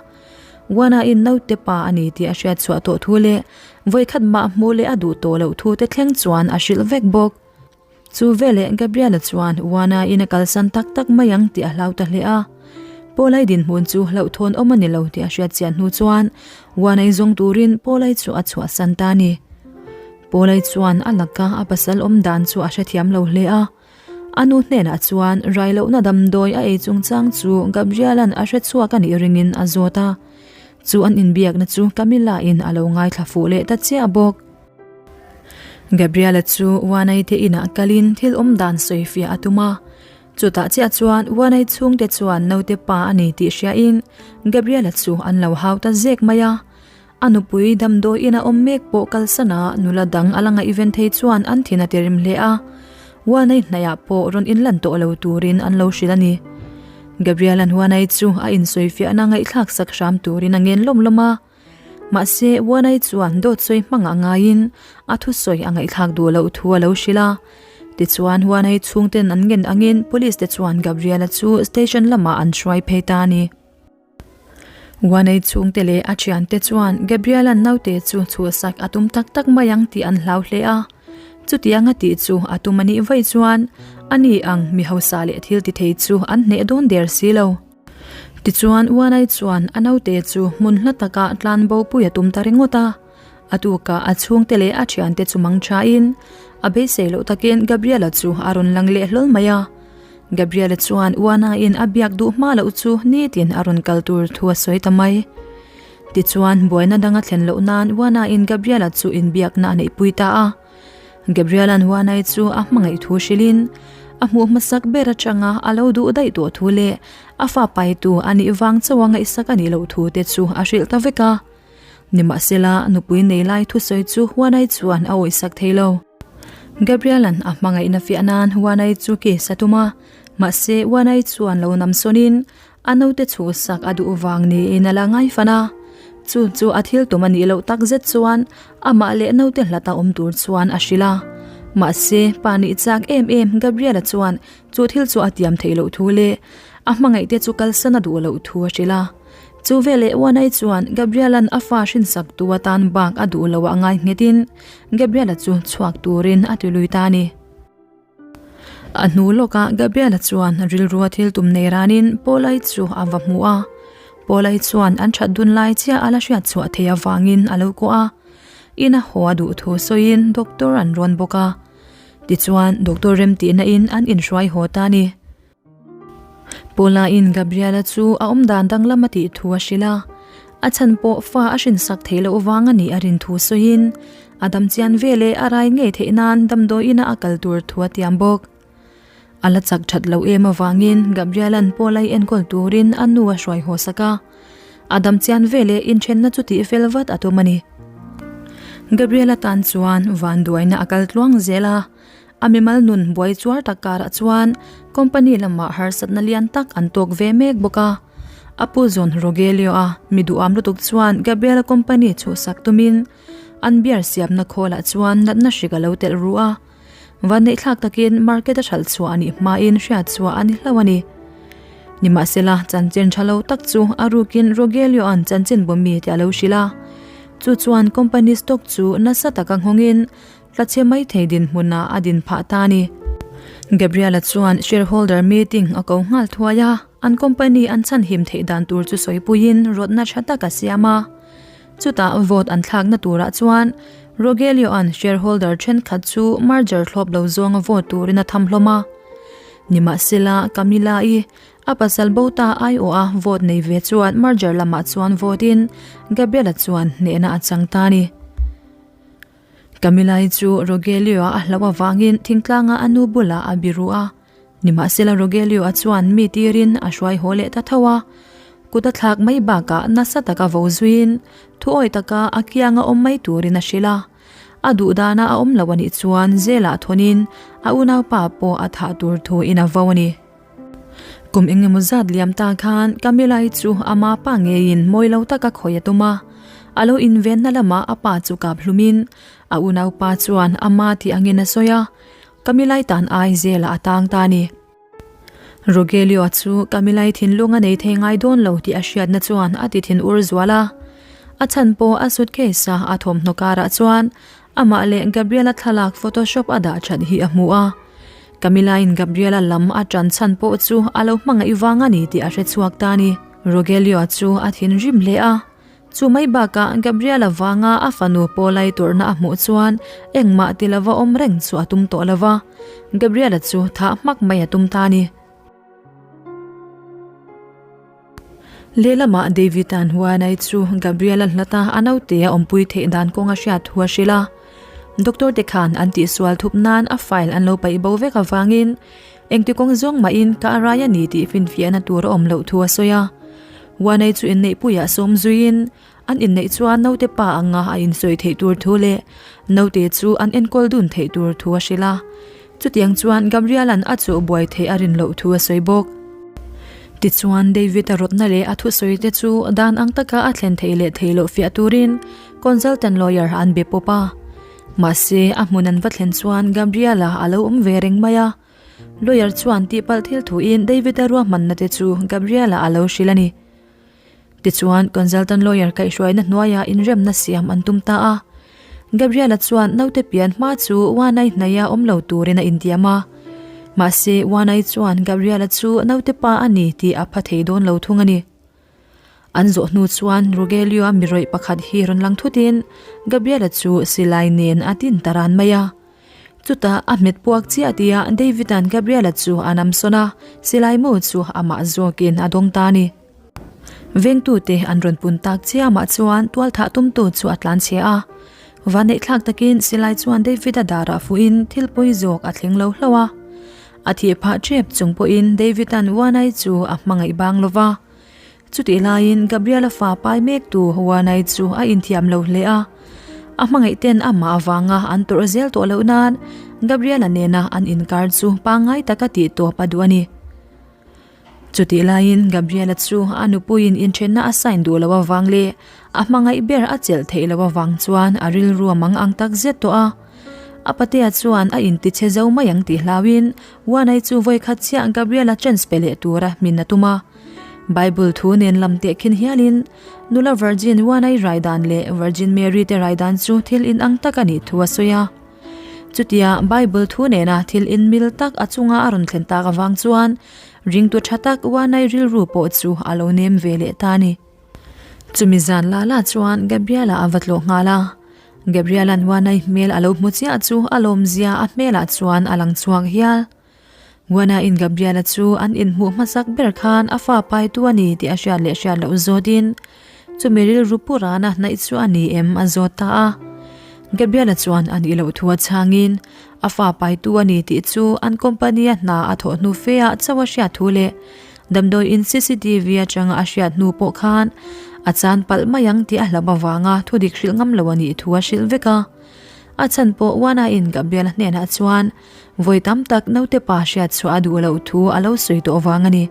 Juana-in naute pa a ni tih a hriat chhuah tawh thu leh vawikhat mah hmuh leh a duh tawh loh thu te thleng chuan a hrilh vek bawk. Chu veleh Gabriel-a chuan Juana-in a kalsan tak tak mai ang tih a hlau ta hle a. Paul-ai dinhmun chu hlauhthawn awm a ni lo tih a hriat chian hnu chuan Juana-i zawng turin Paul-ai chu a chhuahsan ta a ni. Paul-ai chuan a laka a pasal awm dan chu a hrethiam lo hle a. A nu hnenah chuan rai lohna damdawi a ei chungchang chu Gabriel-a'n a hrechhuak a nih ringin a zawt a. Chu an inbiakna chu Camilla-in a lo ngaithla fuh leh ta chiah bawk. Gabriel-a chu Uanai te inah kalin thil awm dan sawifiah a tum a. Chutah chiah chuan Uanai chhungte chuan naute pa a ni tih hriain Gabriel-a chu an lo hau ta zek mai a. A nupui damdawi ina awm mek pawh kalsan a nula dang a la ngaihven thei chuan an thin a ti rim hle a. Uanai hnaihah pawh rawn inlan tawh lo turin an lo hrilh a ni. Gabriel-a'n Uanai chu a insawifiahna ngaihthlak sak hram turin a ngen lawm lawm a. Mahse, Uanai chuan dawt sawi hmangah ngaiin a thusawi a ngaihthlak duh loh thu a lo hrilh a. Tichuan, Uanai chhungten an ngen angin Police te chuan Gabriel-a chu station lamah an hruai phei ta a ni. Uanai chhungte leh a thiante chuan Gabriel-a'n naute chu chhuahsak a tum tak tak mai ang tih an hlau hle a. Chutianga tih chu a tum a nih vaih chuan ani ang mi hausa leh thil ti thei chu an hneh dawn der si lo. Tichuan Uanai chuan a naute chu hmun hla takah tlan bo pui a tum ta ringawt a. A tukah a chhungte leh a thiante chu mang thain a beisei loh takin Gabriela chu a rawn lang leh hlawl mai a. Gabriela chuan Uanaiin a biak duh hma loh chu nitin a rawn kal tur thu a sawi ta mai. Tichuan buaina dang a thlen loh nan Uanaiin Gabriela chu inbiakna a neihpui ta a. Gabriela'n Huanai chu a hmangaih thu hrilhin a hmuh hmasak ber atanga a lo duh daih tawh thu leh a fa paitu a nih vang chauha ngaihsak a nih loh thu te chu a hrilh ta vek a. Nimahsela, nupui nei lai thusawi chu Huanai chuan a awihsak thei lo. Gabriela'n a hmangaihna fiah nan Huanai chu case a tum a, mahse Huanai chuan lo namsawnin A naute chhuhsak a duh vang niin a la ngai fan a, chu chu a thil tum a nih loh tak zet chuan amah leh naute hlata awm tur chuan a hrilh a. Mahse, pa nih chak em em Gabriela chuan chu thil chu a tiam theih loh thu leh a hmangaihte chu kalsan a duh loh thu a hrilh a. Chu veleh Uanai chuan Gabriela'n a fa hrinsak tu atan bak a duh loh a ngai nghetin Gabriela chu chhuak turin a ti lui ta a ni. A hnu lawkah Gabriela chuan rilrua thil tum nei ranin Paul-i chu a va hmu a. Paul-i chuan an that dun lai chiah a la hriat chhuah theih avangin a lo kuah a. Ina haw a duh thu sawiin doctor an rawn bawk a. Tichuan doctor remtihna in an inhruai haw ta a ni. Paula-in Gabriela chu a awm dan danglam a tih thu a hrilh a, a chhan pawh fa a hrinsak theih loh vang a nih a rin thu sawiin a dam chian veleh a rai ngei theih nan damdawiina a kal tur thu a tiam bawk. A la chak that loh em avangin Gabriela'n Paula-i enkawl turin a nu a hruai haw sak a, a dam chian veleh inthenna chu tih fel vat a tum a ni. Gabriela tan chuan vanduaina a kal tluang zel a. A mimal nun buai chuar tak karah chuan company lamah harsatna lian tak an tawk ve mek bawk a. A pu zawn Rogelio a mi duham lutuk chuan Gabriela company chhuhsak tumin an beer siamna khawlah chuan natna hrik a lo telh ru a. Vanneihthlak takin market a hralh chhuah a nih hmain hriat chhuah a ni hlauh a ni. Nimahsela, chanchin tha lo tak chu a rukin Rogelio-a'n chanchin bawmi te a lo hrilh a. Chu chuan company stock chu nasa taka nghawngin Tlachhe mai thei dinhmunah a din phah ta a ni. Gabriela chuan shareholder meeting a ko nghal thuai a, an company an chhanhim theih dan tur chu sawipuiin rawtna tha tak a siam a. Chutah vote an thlakna turah chuan Rogelio-a'n shareholder thenkhat chu merger thlawp lo zawnga vote turin a tham hlawm a. Nimahsela, Camila-i a pasal bo ta aiawha vote nei ve chuan merger lamah chuan vote-in Gabriela chuan hnehna a chang ta a ni. Camilla-i chu Rogelio-a a hlauh avangin thingtlanga a nu bulah a biru a. Nimahsela Rogelio-a chuan mi tirin a hruai haw leh ta tho a. Kut a thlak mai bakah nasa taka vo zuiin thuawi taka a kianga awm mai turin a hrilh a. A duh dana a awm lo a nih chuan zelah thawnin a unaupa pawh a thah tur thuin a vo a ni. Kum engemaw zat liam ta khan Camilla-i chu ama pa ngeiin mawi lo taka khawi a tum a. A lo invenna lamah a pa chu kap hlumin a unaupa chuan ama tih angin a sawi a. Camilla-i tan ai zelah a tang ta a ni. Rogelio chu Camilla-i thinlung a nei thei ngai dawn lo tih a hriatna chuan a ti thin ur zual a. A chhan pawh a suitcase a a thawmhnaw karah chuan amah leh Gabriela thlalak photoshop a dah that hi a hmu a. Camilla-in Gabriela lam a tan chhan pawh chu a lo hmangaih vang a ni tih a hre chhuak ta a ni. Rogelio chu a thinrim hle a. Chu mai bakah Gabriela vanga a fanu pawlai turna a hmuh chuan engmah ti lova awm reng chu a tum tawh lova, Gabriela chu thah hmak mai a tum ta a ni. Lehlamah David-a'n Huanai chu Gabriela hlata a naute a awmpui theih dan kawng a hriat thu a hrilh a. Doctor te khan an tihsual thup nan a file an lo paih bo vek avangin engti kawng zawng mahin ka rai a ni tih finfiahna tur a awm loh thu a sawi a. Wanei chu inneihpuiah sawm zuiin an inneih chuan naute pa anga a insawi theih tur thu leh naute chu an enkawl dun theih tur thu a hrilh a. Chutiang chuan Gabriel-a'n a chuh buai theih a rin loh thu a sawi bawk. Tichuan David-a rawtna leh a thusawi te chu dan ang taka a thlen theih leh theih loh fiah turin consultant lawyer an be pawp a. Mahse a hmun an va thlen chuan Gabriel-a a lo awm ve reng mai a. Lawyer chuan tihpalh thil thuin David-a ruahmanna te chu Gabriel-a a lo hrilh a ni. Tichuan, consultant lawyer kaihhruaina hnuaiah inremna siam an tum ta a. Gabriel-a chuan naute pian hma chu Wanai hnaia awm lo turin a intiam a. Mahse, Wanai chuan Gabriel-a chu naute pa a ni tih a pha thei dawn lo thung a ni. An zawh hnu chuan Rogelio-a mi rawih pakhat hi rawn lang thutin Gabriel-a chu silai nen a tin ta ran mai a. Chutah a hmet puak chiah tia David-a'n Gabriel-a chu a namsawn a, silai mu chu amah zawkin a dawng ta a ni. Vengtute an rawn pun tak chiamah chuan tualthah tumtu chu a tlanchhia a. Vaneihthlak takin silai chuan David-a darah fuhin thil pawi zawk a thleng lo hlauh a. A thih phah tep chung pawhin David-a'n Wanai chu a hmangaih bang lo va. Chutih laiin Gabriel-a fa pai mektu Wanai chu a inthiam lo hle a. A hmangaih ten amah avanga an tawrh zel tawh loh nan Gabriel-a nena an inkar chu pangngai taka tih tawp a duh a ni. Chutih laiin Gabriel-a chu a nupuiin inthenna a sign duh loh avang leh a hmangaih ber a chelh theih loh avang chuan a rilru a mang ang tak zet tawh a. A patea chuan a intichhe zo mai ang tih hlauhin Wanai chu vawikhat chiah Gabriel-a chance pe leh tura min a tum a. Bible thu nen lam teh khin hialin nula Virgin Wanai rai dan leh Virgin Mary te rai dan chu thil inang tak a nih thu a sawi a. Chutia Bible thu nena thil inmil tak a chunga a rawn thlen tak avang chuan ringtu tha tak Wanai rilru pawh chu a lo nem ve leh ta a ni. Chumi zan la la chuan Gabriel-a a va tlawh nghal a. Gabriel-a'n Wanai hmel a lo hmu chiah chu a lawmzia a hmelah chuan a lang chhuak hial. Wana-in Gabriel-a chu an inhmuh hmasak ber khan a fa paitu a ni tih a hriat leh hriat loh zawtin chumi rilru pu rana hnaih chu a ni em a zawt ta a. Gabriel-a chuan a nih loh thu a chhangin a fa paitu a ni tih chu an company-a hna a thawh hnu feah chauh a hriat thu leh damdawiin cctv atanga a hriat hnu pawh khan a chan palh mai ang tih a hlauh avanga thudik hrilh ngam lo a nih thu a hrilh vek a. A chhan pawh Wana-in Gabriel-a hnenah chuan Vawi tam tak naute pa hriat chhuah a duh loh thu a lo sawi tawh vang a ni.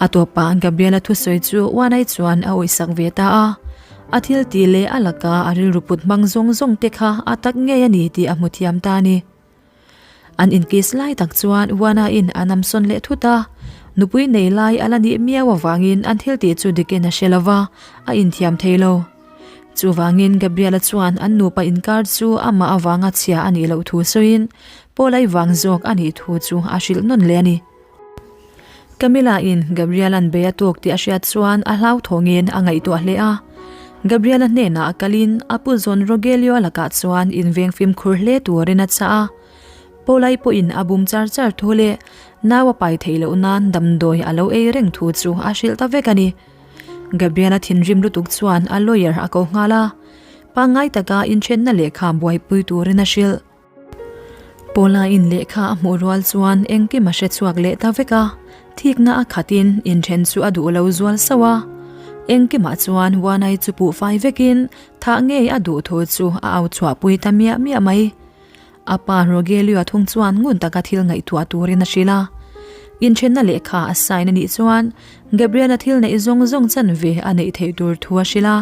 A tawpah Gabriela thusawi chu Wanai chuan a awihsak ve ta a. A thil tih leh a laka a rilru put hmang zawng zawng te kha a tak ngei a ni tih a hmu thiam ta a ni. An inkiss lai tak chuan Wana-in a namsawn leh thut a. Nupui nei lai a la nih miau avangin an thil tih chu dikin a hre lo va, a inthiam thei lo. Chuvangin Gabriela chuan an nupa inkar chu amah avanga chhia a nih loh thu sawiin Paul-a vang zawk a nih thu chu a hrilh nawn leh a ni. Camilla-in Gabriela-a'n bei a tawk tih a hriat chuan a hlauthawngin a ngaihtuah hle a. Gabriela hnenah a kalin a pu zawn Rogelio-a lakah chuan inveng fimkhur hle turin a chah a. Paul-a pawhin a bum char char thu leh nau a pai theih loh nan damdawi a lo ei reng thu chu a hrilh ta vek a ni. Gabriela thinrim lutuk chuan a lawyer a ko nghal a, pangngai taka inthenna lehkha buaipui turin a hrilh. Paula-in lehkha a hmuh rual chuan engkim a hre chhuak leh ta vek a, thikna a khatin inthen chu a duh lo zual sauh a. Engkimah chuan Wanai chu puh fai vekin thah ngei a duh thu chu a au chhuahpui ta miah miah mai. A pa Rogelio thung chuan ngun taka thil ngaihtuah turin a hrilh a. Inthenna lehkha a sign a nih chuan Gabriel-a thil neih zawng zawng chanve a neih theih tur thu a hrilh a.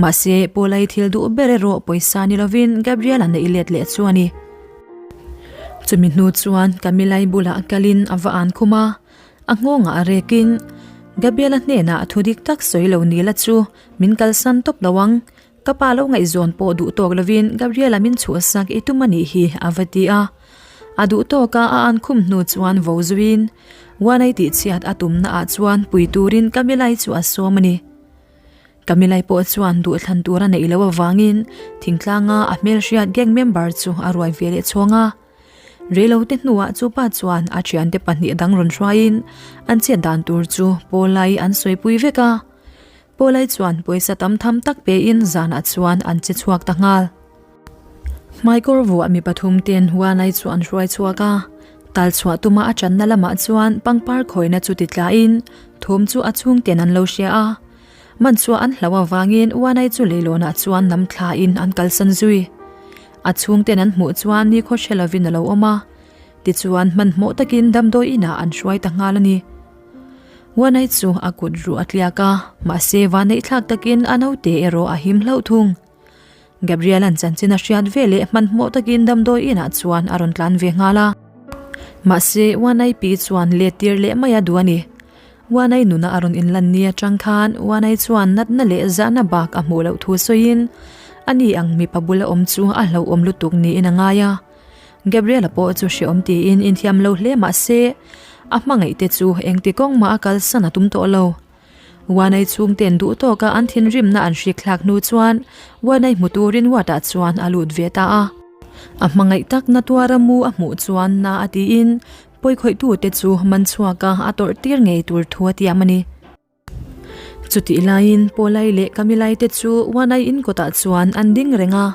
Mahse, Paula-i thil duh ber erawh pawisa ni lovin Gabriel-a neih let leh chu a ni. Chumi hnu chuan Camilla-i bulah kalin a va an khum a, a nghawngah a rekin, Gabriel-a hnenah thu dik tak sawi lo ni la chu min kalsan tawp lo ang, ka pa lo ngaihzawn pawh duh tawk lovin Gabriel-a min chhuahsak i tum a nih hi a va ti a. A duh tawka a an khum hnu chuan vo zuiin Wanai tihchhiat a tumna ah chuan pui turin Camilla-i chu a sawm a ni. Camilla-i pawh chuan duhthlan tur a neih loh avangin thingtlanga a hmelhriat gang member chu a ruai ve leh chhawng a. Reilote hnuah chupa chuan a thiante pahnih dang rawn hruaiin an chet dan tur chu Paul-i an sawipui vek a. Paul-i chuan pawisa tam tham tak pein zanah chuan an che chhuak ta nghal. Hmaikawr vuah mi pathum ten Huanai chu an hruai chhuak a, tal chhuah tuma a channa lamah chuan pangpar khawina chu ti tlain thawm chu a chhungten an lo hria a. Man chhuah an hlauh avangin Huanai chu leilawnah chuan nam thlain an kalsan zui. A chhungten an hmuh chuan nikhaw hre lovin a lo awm a, tichuan hmanhmawh takin damdawi inah an hruai ta nghal a ni. Huanai chu a kut ruh a tliak a, mahse vaneihthlak takin a naute erawh a him hlauh thung. Gabriel-a'n chanchin a hriat ve leh hmanhmawh takin damdawi inah chuan a rawn tlan ve nghal a. Mahse, Wanai pi chuan let tir leh mai a duh a ni. Wanai nuna a rawn inlan ni atang khan Wanai chuan natna leh zahna bak a hmuh loh thu sawiin ani ang mipa bula awm chu a hlauhawm lutuk niin a ngai a. Gabriel-a pawh chu hreawm tiin inthiam lo hle mah se, a hmangaihte chu engti kawng mah a kalsan a tum tawh lo. Wanai chhungten duh tawka an thinrimna an hrik thlak hnu chuan Wanai hmu turin ward-ah chuan a lut ve ta a. A hmangaih tak na tuara mu a hmuh chuan na a tiin pawikhawihtute chu man chhuaka a tawrh tir ngei tur thu a tiam a ni. Chutih laiin Pawlai leh Kamilai te chu Wanai in kawtah chuan an ding reng a,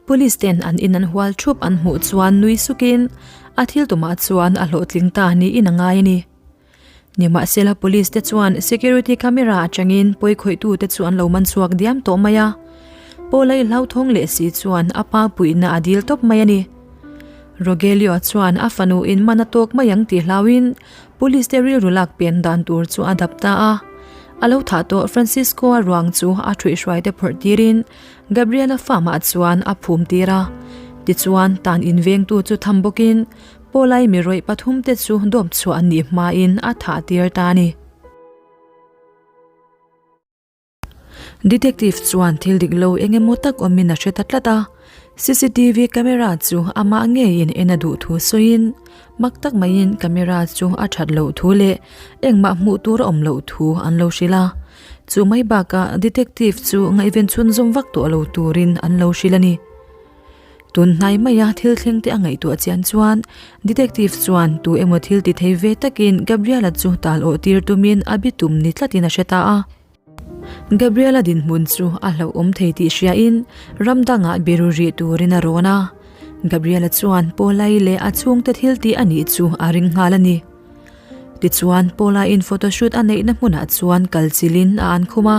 Police ten an in an hual thup an hmuh chuan nui sukin a thil tumah chuan a hlawhtling ta niin a ngai a ni. Nimahsela police te chuan security camera atangin pawikhawihtu te chu an lo man chhuak diam tawh mai a, Paula i hlauthawng leh si chuan a pa puihna a dil tawp mai a ni. Rogelio chuan a fanu in man a tawk mai ang tih hlauhin police te rilru lak pen dan tur chu a dap ta a. A lo thah tawh Francisco-a ruang chu a thuihhruai te phawrh tirin Gabriela farm ah chuan a phum tir a, tichuan tan invengtu chu tham bawkin Pawlai mi rawih pathumte chu dawp chhuah an nih hmain a thah tir ta a ni. Detective chuan thil dik lo eng emaw tak awmin a hre ta tlat a, cctv camera chu amah ngeiin en a duh thu sawiin mak tak maiin camera chu a that loh thu leh engmah hmuh tur a awm loh thu an lo hrilh a. Chu mai bakah detective chu ngaihven chhunzawm vak tawh lo turin an lo hrilh a ni. Tun hnai maia thil thleng te a ngaihtuah chian chuan Detective chuan tu emaw thil ti thei ve takin Gabriela chu tal awh tir tumin a bitum ni tlatin a hre ta a. Gabriela dinhmun chu a hlauhawm thei tih hriain ram dangah biru rih turin a rawn a. Gabriela chuan Paula-i leh a chhungte thil tih a nih chu a ring nghal a ni. Tichuan Paula-in photoshoot a neihna hmunah chuan kal chilhin a an khum a,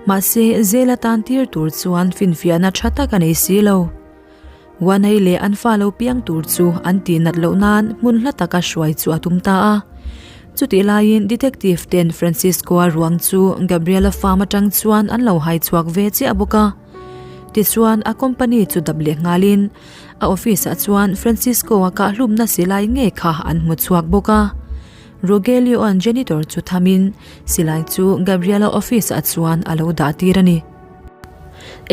mahse zela tan tir tur chuan finfiahna tha tak a nei si lo. Wanei leh an fa lo piang tur chu an tihnat loh nan hmun hla taka hruai chu a tum ta a. Chutih laiin detective ten Francisco-a ruang chu Gabriela farm atang chuan an lo hai chhuak ve chiah bawk a. Tichuan a company chu dap leh nghalin A office ah chuan Francisco-a kahhlumna silai ngei kha an hmu chhuak bawk a. Rogelio-a'n janitor chu thamin silai chu Gabriela office ah chuan a lo dah tir a ni.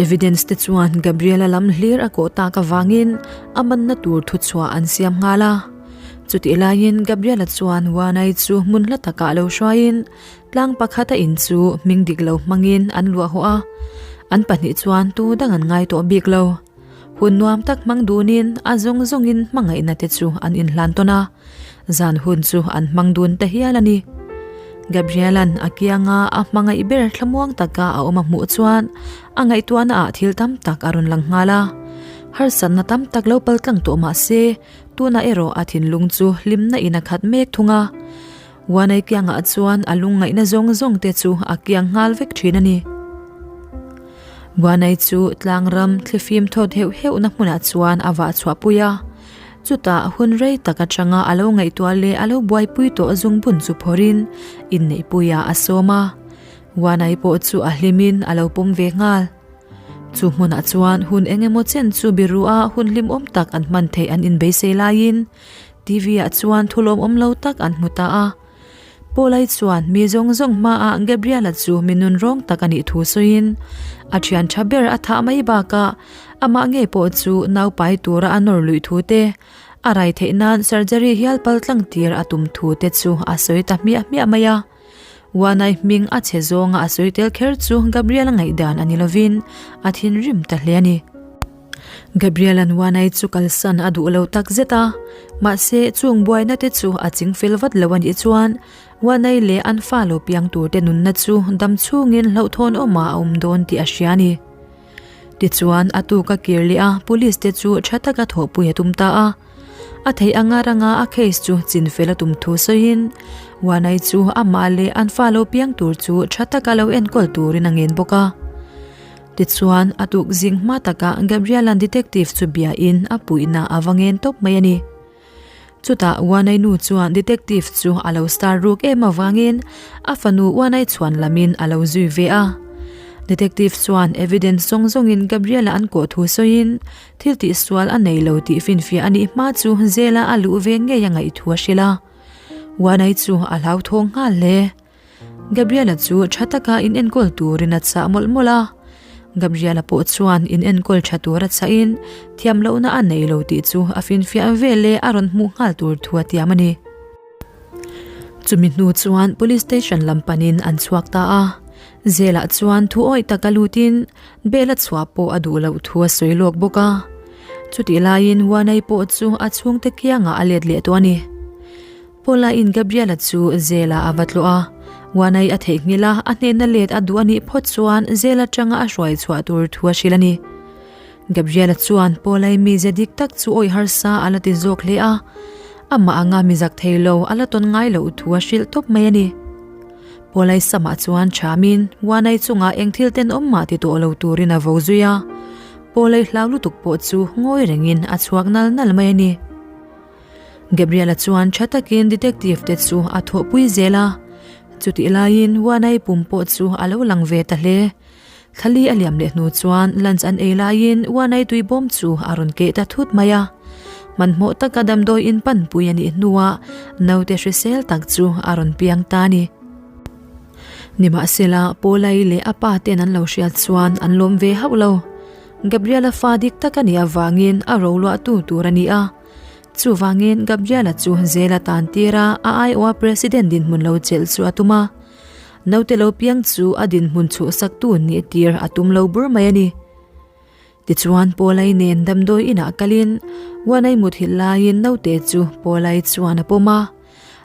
Evidence te chuan Gabriela lam hlir a kawh tak avangin a manna tur thuchhuah an siam nghal a. Chutih laiin Gabriela chuan Wanai chu hmun hla takah lo hruaiin tlang pakhat a in chu hming dik lo hmangin an luah haw a. An pahnih chuan tu dang an ngai tawh bik lo. Hun nuam tak hmang dunin a zawng zawngin hmangaihna te chu an inhlan tawn a, zan hun chu an hmang dun ta hial a ni. Gabriela'n a kianga a hmangaih ber thlamuang taka a awm a hmuh chuan a ngaihtuahna ah thil tam tak a rawn lang nghal a. Harsatna tam tak lo pal tlang tawh mah se, tunah erawh a thinlung chu hlimna in a khat mek thung a. Wanai kiangah chuan a lungngaihna zawng zawng te chu a kiang nghal vek thin a ni. Wanai chu tlangram thlifim thawt heuh heuhna hmunah chuan a vah chhuahpui a. Chutah hun rei tak atanga a lo ngaihtuah leh a lo buaipui tawh zungbun chu phawrhin inneihpuiah a sawm a. Wanai pawh chu a hlimin a lo pawm ve nghal. Chu hmunah chuan hun eng emaw chen chu biru a hun hlimawm tak an hman theih an inbeisei laiin TV ah chuan thu lawmawm lo tak an hmu ta a. Paul-ai chuan mi zawng zawng hmaah Gabriel-a chu mi nunrawng tak a nih thu sawiin a thian tha ber a thah mai bakah amah ngei pawh chu naupai tura a nawr luih thu te, a rai theih nan surgery hial pal tlang tir a tum thu te chu a sawi ta hmiah hmiah mai a. Wanai hming a chhe zawnga a sawi tel kher chu Gabriel-a ngaihdan a ni lovin a thinrim ta hle a ni. Gabriel-a'n Wanai chu kalsan a duh lo tak zet a, mahse chung buaina te chu a ching fel vat lo a nih chuan Wanai leh an fa lo piang turte nunna chu dam chhungin hlauhthawn awmah a awm dawn tih a hria a ni. Tichuan, a tuk a kir leh a, police te chu tha taka thawhpui a tum ta a. A theih anga ranga a case chu chinfel a tum thu sawiin, Wanai chu amah leh an fa lo piang tur chu tha taka lo enkawl turin a ngen bawk a. Tichuan, a tuk zing hma takah Gabriel-a'n detective chu biain a puihna a va ngen tawp mai a ni. Chutah Wanai nu chuan detective chu a lo star ruk em avangin a fanu Wanai chhuan lamin a lo zui ve a. Detective chuan evidence zawng zawngin Gabriel-a an kawh thu sawiin thil tihsual a nei lo tih finfiah a nih hma chu zela a luh ve ngei a ngaih thu a hrilh a. Wanai chu a hlauthawng nghal hle. Gabriela chu tha taka in enkawl turin a chah mawlh mawlh a, Gabriela pawh chuan in enkawl tha tur a chahin thiam lohna a nei lo tih chu a finfiah vel e a rawn hmuh nghal tur thu a tiam a ni. Chumi hnu chuan Police Station lam panin an chhuak ta a, Zelah chuan thu awih taka lutin bail a chhuah pawh a duh loh thu a sawi lawk bawk a, chutih laiin Wanai pawh chu a chhungte kiangah a let leh tawh a ni. Paula-in Gabriel-a chu Zela a va tlawh a, Wanai a theihnghilh a, a hnehna let a duh a nih phawt chuan Zel atanga a hruai chhuah tur thu a hrilh a ni. Gabriel-a chuan Paula-i mize dik tak chu awih harsa a la ti zawk hle a, amah anga mi zak thei lo a la tawn ngai loh thu a hrilh tawp mai a ni. Paula-i samah chuan thamin Wanai chungah eng thil tenawm mah ti tawh lo turin a vo zui a, Paula-i hlau lutuk pawh chu ngawi rengin a chhuak nal nal mai a ni. Gabriela chuan tha takin detective te chu a thawhpui zel a, chutih laiin Wanai pum pawh chu a lo lang ve ta hle. Thlali a liam leh hnu chuan lunch an ei laiin Wanai tui bawm chu a rawn keh ta thut mai a. Hmanhmawh taka damdawi in panpui a nih hnuah naute hrisel tak chu a rawn piang ta a ni. Nimahsela, Paulai leh a pa ten an lo hriat chuan an lawm ve hauh lo. Gabriela fa dik tak a nih avangin a roluahtu tur a ni a. Chuvangin Gabriela chu zela tan tir a, a aiawha President dinhmun lo chelh chu a tum a. Naute lo piang chu a dinhmun chhuhsaktu nih tir a tum lo bur mai a ni. Tichuan Paulai nen damdawi inah kalin Wanai muthilh laiin naute chu Paulai chuan a pawm a.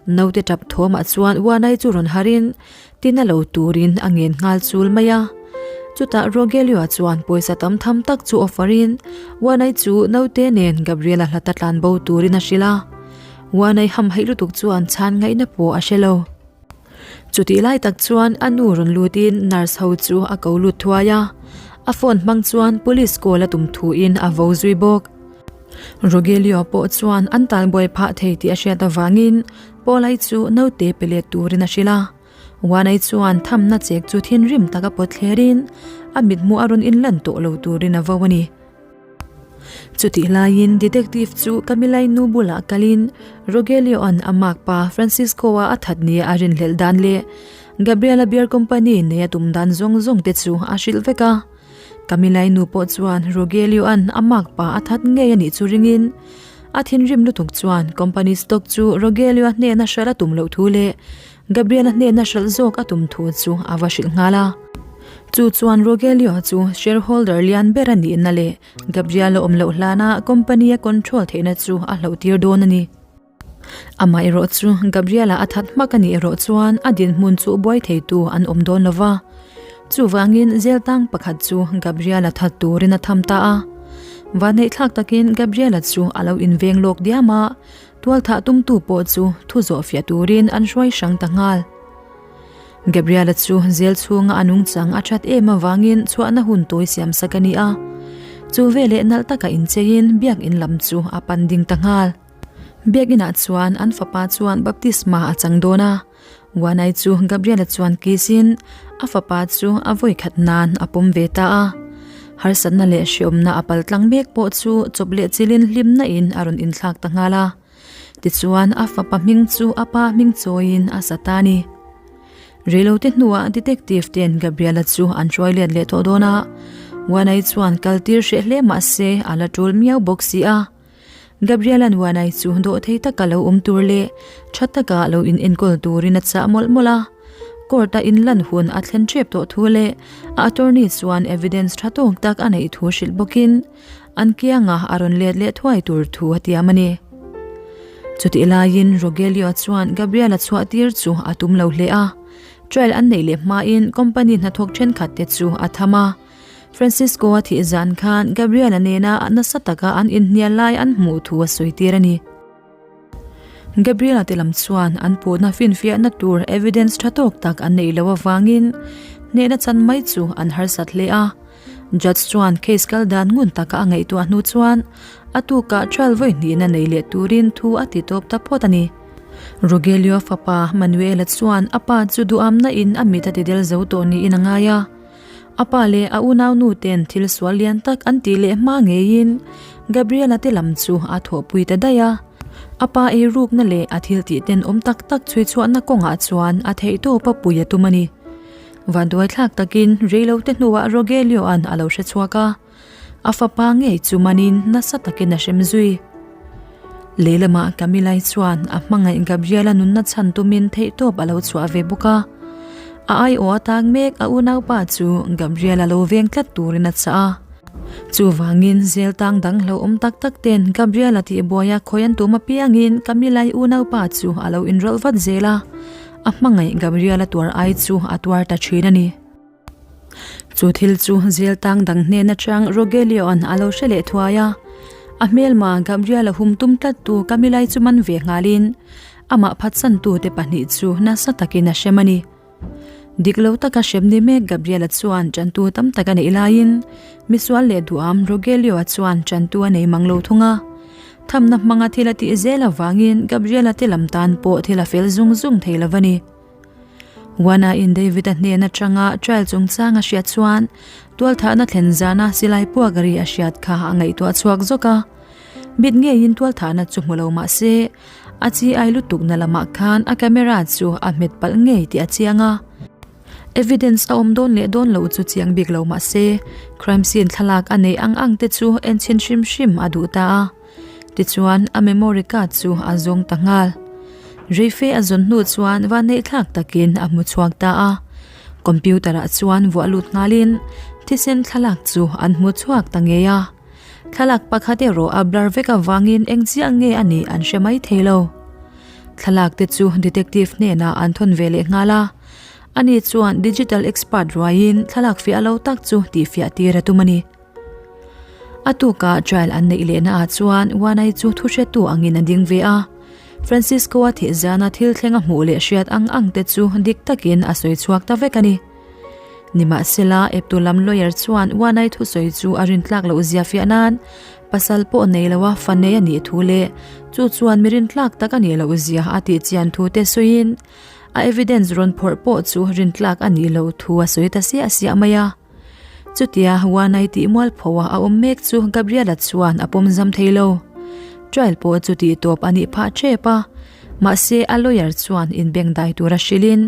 Naute tap thawmah chuan Wanai chu rawn harin tina lo turin a ngen nghal chul mai a. Chutah Rogelio-a chuan pawisa tam tham tak chu offer-in Wanai chu naute nen Gabriel-a hlata tlan bo turin a hrilh a. Wanai hamhaih lutuk chuan chhan ngaihna pawh a hre lo. Chutih lai tak chuan a nu rawn lutin nurse ho chu a ko lut thuai a, a phone hmang chuan police call a tum thuin a vo zui bawk. Rogelio pawh chuan an talbuai phah thei tih a hriat avangin Paul-ai chu naute pe let turin a hrilh a. Wanai chuan thamna chek chu thinrim taka pawt thlerin a mithmuh a rawn inlan tawh lo turin a vo a ni. Chutih laiin detective chu Camilai nu bulah kalin Rogelio-a'n a makpa Francisco-a a that nia a rinhlelh dan leh Gabriela Beer Company nei a tum dan zawng zawng te chu a hrilh vek a. Camilai nu pawh chuan Rogelio-a'n a makpa a that ngei a nih chu ringin a thinrim lutuk chuan company stock chu Rogelio-a hnena hralh a tum loh thu leh Gabriel-a hnena hralh zawk a tum thu chu a va hrilh nghal a. Chu chuan Rogelio chu shareholder lian ber a nihna leh Gabriel-a awm loh hlana company a control theihna chu a hloh tir dawn a ni. Amaherawh chu Gabriel-a a that hmak a nih erawh chuan a dinhmun chu buai theitu an awm dawn lo va. Chuvangin zel tang pakhat chu Gabriel-a that turin a tham ta a. Vaneihthlak takin Gabriel-a chu a lo inveng lawk diam a, Tualthah tumtu pawh chu thu zawh fiah turin an hruai hrang ta nghal. Gabriela chu zel chhunga a nungchang a that em avangin chhuahna hun tawi siam sak a ni a. Chu veleh nalh taka incheiin biakin lam chu a pan ding ta nghal. Biakinah chuan an fapa chuan baptisma a chang dawn a. Wanai chu Gabriela chuan kisin a fapa chu a vawi khat nan a pawm ve ta a. Harsatna leh hreawmna a pal tlang mek pawh chu chawp leh chilin hlimna in a rawn inthlak ta nghal a. Tichuan a fapa hming chu a pa hming chawiin a sa ta a ni. Reilote hnuah detective ten Gabriela chu an hruai let leh tawh dawn a, Wanai chuan kal tir hreh hle mah se a la tul miau bawk si a. Gabriela'n Wanai chu dawhthei taka lo awm tur leh tha taka lo in enkawl turin a chah mawlh mawlh a. Court-a inlan hun a thlen tep tawh thu leh a attorney chuan evidence tha tawk tak a neih thu hrilh bawkin an kiangah a rawn let leh thuai tur thu a tiam a ni. Chutih laiin Rogelio chuan Gabriel-a chhuah tir chu a tum lo hle a. Trial an neih leh hmain company hnathawk thenkhat te chu a tham a. Francisco-a thih zan khan Gabriel-a nena nasa taka an inhnial lai an hmuh thu a sawi tir a ni. Gabriel-a te lam chuan an puhna finfiahna tur evidence tha tawk tak an neih loh avangin hnehna chan mai chu an harsat hle a. Judge chuan case kal dan ngun taka a ngaihtuah hnu chuan a tukah trial vawi hnihna nei leh turin thu a ti tawp ta phawt a ni. Rogelio fapa Manuel-a chuan a pa chu duhamna in a mit a ti del zo tawh niin a ngai a. A pa leh a unaunu ten thil sual lian tak an tih leh hma ngeiin Gabriela te lam chu a thawhpui ta daih a. A pa eirukna leh a thil tih ten awm tak tak chhui chhuahna kawngah chuan a theihtawp a pui a tum a ni. Vanduaithlak takin reilote hnuah Rogelio-a'n a lo hre chhuak a, a fapa ngei chu manin nasa takin a hrem zui. Lehlamah Camilla-i chuan a hmangaih Gabriela nunna chhan tumin theihtawp a lo chhuah ve bawk a. A aiawh atang mek a unaupa chu Gabriela lo veng tlat turin a chah a. Chuvangin zel tang dang hlauhawm tak tak ten Gabriela tihbuaia khawi an tum apiangin Camilla-i unaupa chu a lo inrawlh vat zel a. A hmangaih Gabriel a tuar ai chu a tuar ta thin a ni. Chu thil chu zel tang dang hnen atang Rogelio-a'n a lo hre leh thuai a. A hmelma Gabriel a hum tum tlat tu Camilla-i chu man ve nghalin amah phatsantu te pahnih chu nasa takin a hrem a ni. Dik lo taka hrem ni mek Gabriel-a chuan tantu tam tak a neih laiin misual leh duham Rogelio-a chuan tantu a nei mang lo thung a. Thamna hmanga thil a tih zel avangin Gabriela te lam tan pawh thil a fel zung zung thei lo a ni. Juana-in David-a hnen atanga trial chungchang a hriat chuan tualthahna thlen zana silai puak ri a hriat kha a ngaihtuah chhuak zawk a. Mit ngeiin tualthahna chu hmu lo mah se, a chi ai lutukna lamah khan a camera chu a hmet palh ngei tih a chiang a. Evidence a awm dawn leh dawn loh chu chiang bik lo mah se, crime scene thlalak a neih ang ang te chu en chhin hrim hrim a duh ta a. Tichuan, a memory card chu a zawng ta nghal. Reife a zawn hnu chuan vanneih thlak takin a hmu chhuak ta a. Computer ah chuan vuah lut nghalin thisen thlalak chu an hmu chhuak ta ngei a. Thlalak pakhat erawh a blur vek avangin eng chiah nge a nih an hre mai thei lo. Thlalak te chu detective hnenah an thawn ve leh nghal a. Ani chuan digital expert ruaiin thlalak fiah lo tak chu tihfiah tir a tum a ni. A tukah trial an neih lehna ah chuan Wanai chu thuhretu angin a ding ve a. Francisco-a thih zana thil thleng a hmuh leh hriat ang ang te chu dik takin a sawi chhuak ta vek a ni. Nimahsela, eptu lam lawyer chuan Wanai thusawi chu a rintlak loh zia fiah nan pasal pawh nei loa fa nei a nih thu leh chu chuan mi rintlak tak a nih loh zia a tih chian thu te sawiin A evidence rawn phawrh pawh chu rintlak a nih loh thu a sawi ta siah siah mai a. Chutia Wanai tih mualphoa a awm mek chu Gabriela chuan a pawm zam thei lo. Trial pawh chu tih tawp a nih phah tep a, mahse a lawyer chuan inbengdai tura hrilhin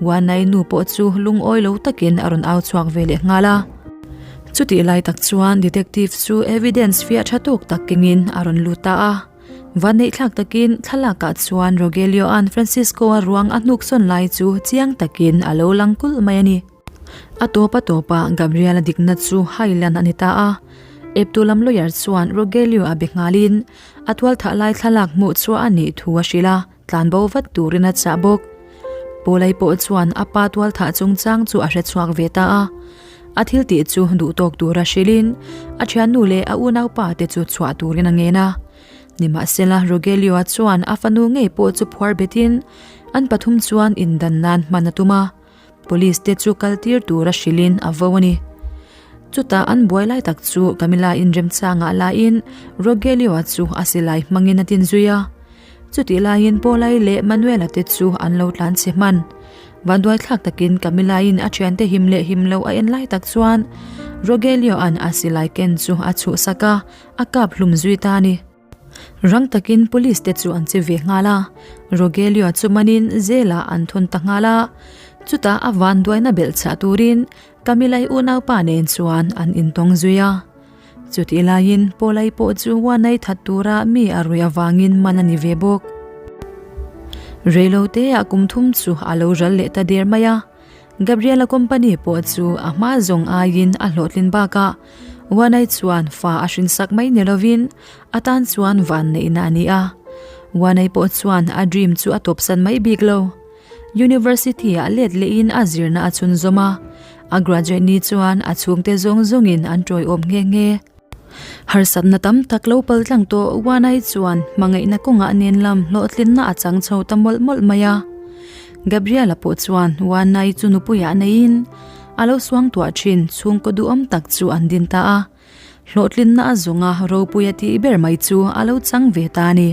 Wanai nu pawh chu lungawi lo takin a rawn au chhuak ve leh nghal a. Chutih lai tak chuan detective chu evidence fiah tha tawk tak kengin a rawn lut ta a. Vanneih thlak takin thlalakah chuan Rogelio-a'n Francisco-a ruang a hnuksawn lai chu chiang takin a lo lang kulh mai a ni. A tawp a tawpah Gabriel-a dikna chu hailan a ni ta a. Eptu lam lawyer chuan Rogelio-a be nghalin a tualthah lai thlalak hmuh chhuah a nih thu a hrilh a, tlanbo vat turin a chah bawk. Pawlai pawh chuan a pa tualthah chungchang chu a hre chhuak ve ta a. A thil tih chu duhtawk tura hrilhin a thiannu leh a unaupa te chu chhuah turin a ngen a. Nimahsela Rogelio-a chuan a fanu ngei pawh chu phuar betin an pathum chuan indan nan hman a tum a. Police te chu kal tir tura hrilhin a vo a ni. Chutah an buai lai tak chu Camilla inremchangah lain Rogelio-a chu a silai hmangin a tin zui a. Chutih laiin Paula-i leh Manuel-a te chu an lo tlan chhe hman. Vanduai thlak takin Camilla-in a thiante him leh him lo a en lai tak chuan Rogelio-a'n a silai ken chu a chhuhsak a, a kap hlum zui ta a ni. Rang takin police te chu an che ve nghal a, Rogelio chu manin jail-ah an thawn ta nghal a. Chutah a vanduaina belh chah turin Camilla-i unaupa nen chuan an intawng zui a. Chutih laiin Paul-i pawh chu Juan-i that tura mi a ruih avangin man a ni ve bawk. Reiloteah kum thum chu a lo ral leh ta der mai a. Gabriela company pawh chu a hma zawng aiin a hlawhtlin bakah Juan-i chuan fa a hrinsak mai ni lovin a tan chuan vanneihna a ni a. Juan-i pawh chuan a dream chu a tawpsan mai bik lo. University-ah let lehin a zirna a chhunzawm a, a graduate ni chuan a chhungte zawng zawngin an tawiawm nghe nghe. Harsatna tam tak lo pal tlang tawh Wanai chuan hmangaihna kawngah nen lam hlawhtlinna a chang chho ta mawlh mawlh mai a. Gabriela pawh chuan Wanai chu nupuiah neiin a lo suangtuah thin chhungkaw duhawm tak chu an din ta a. Hlawhtlinna a zawnga ropui a tih ber mai chu a lo chang ve ta a ni.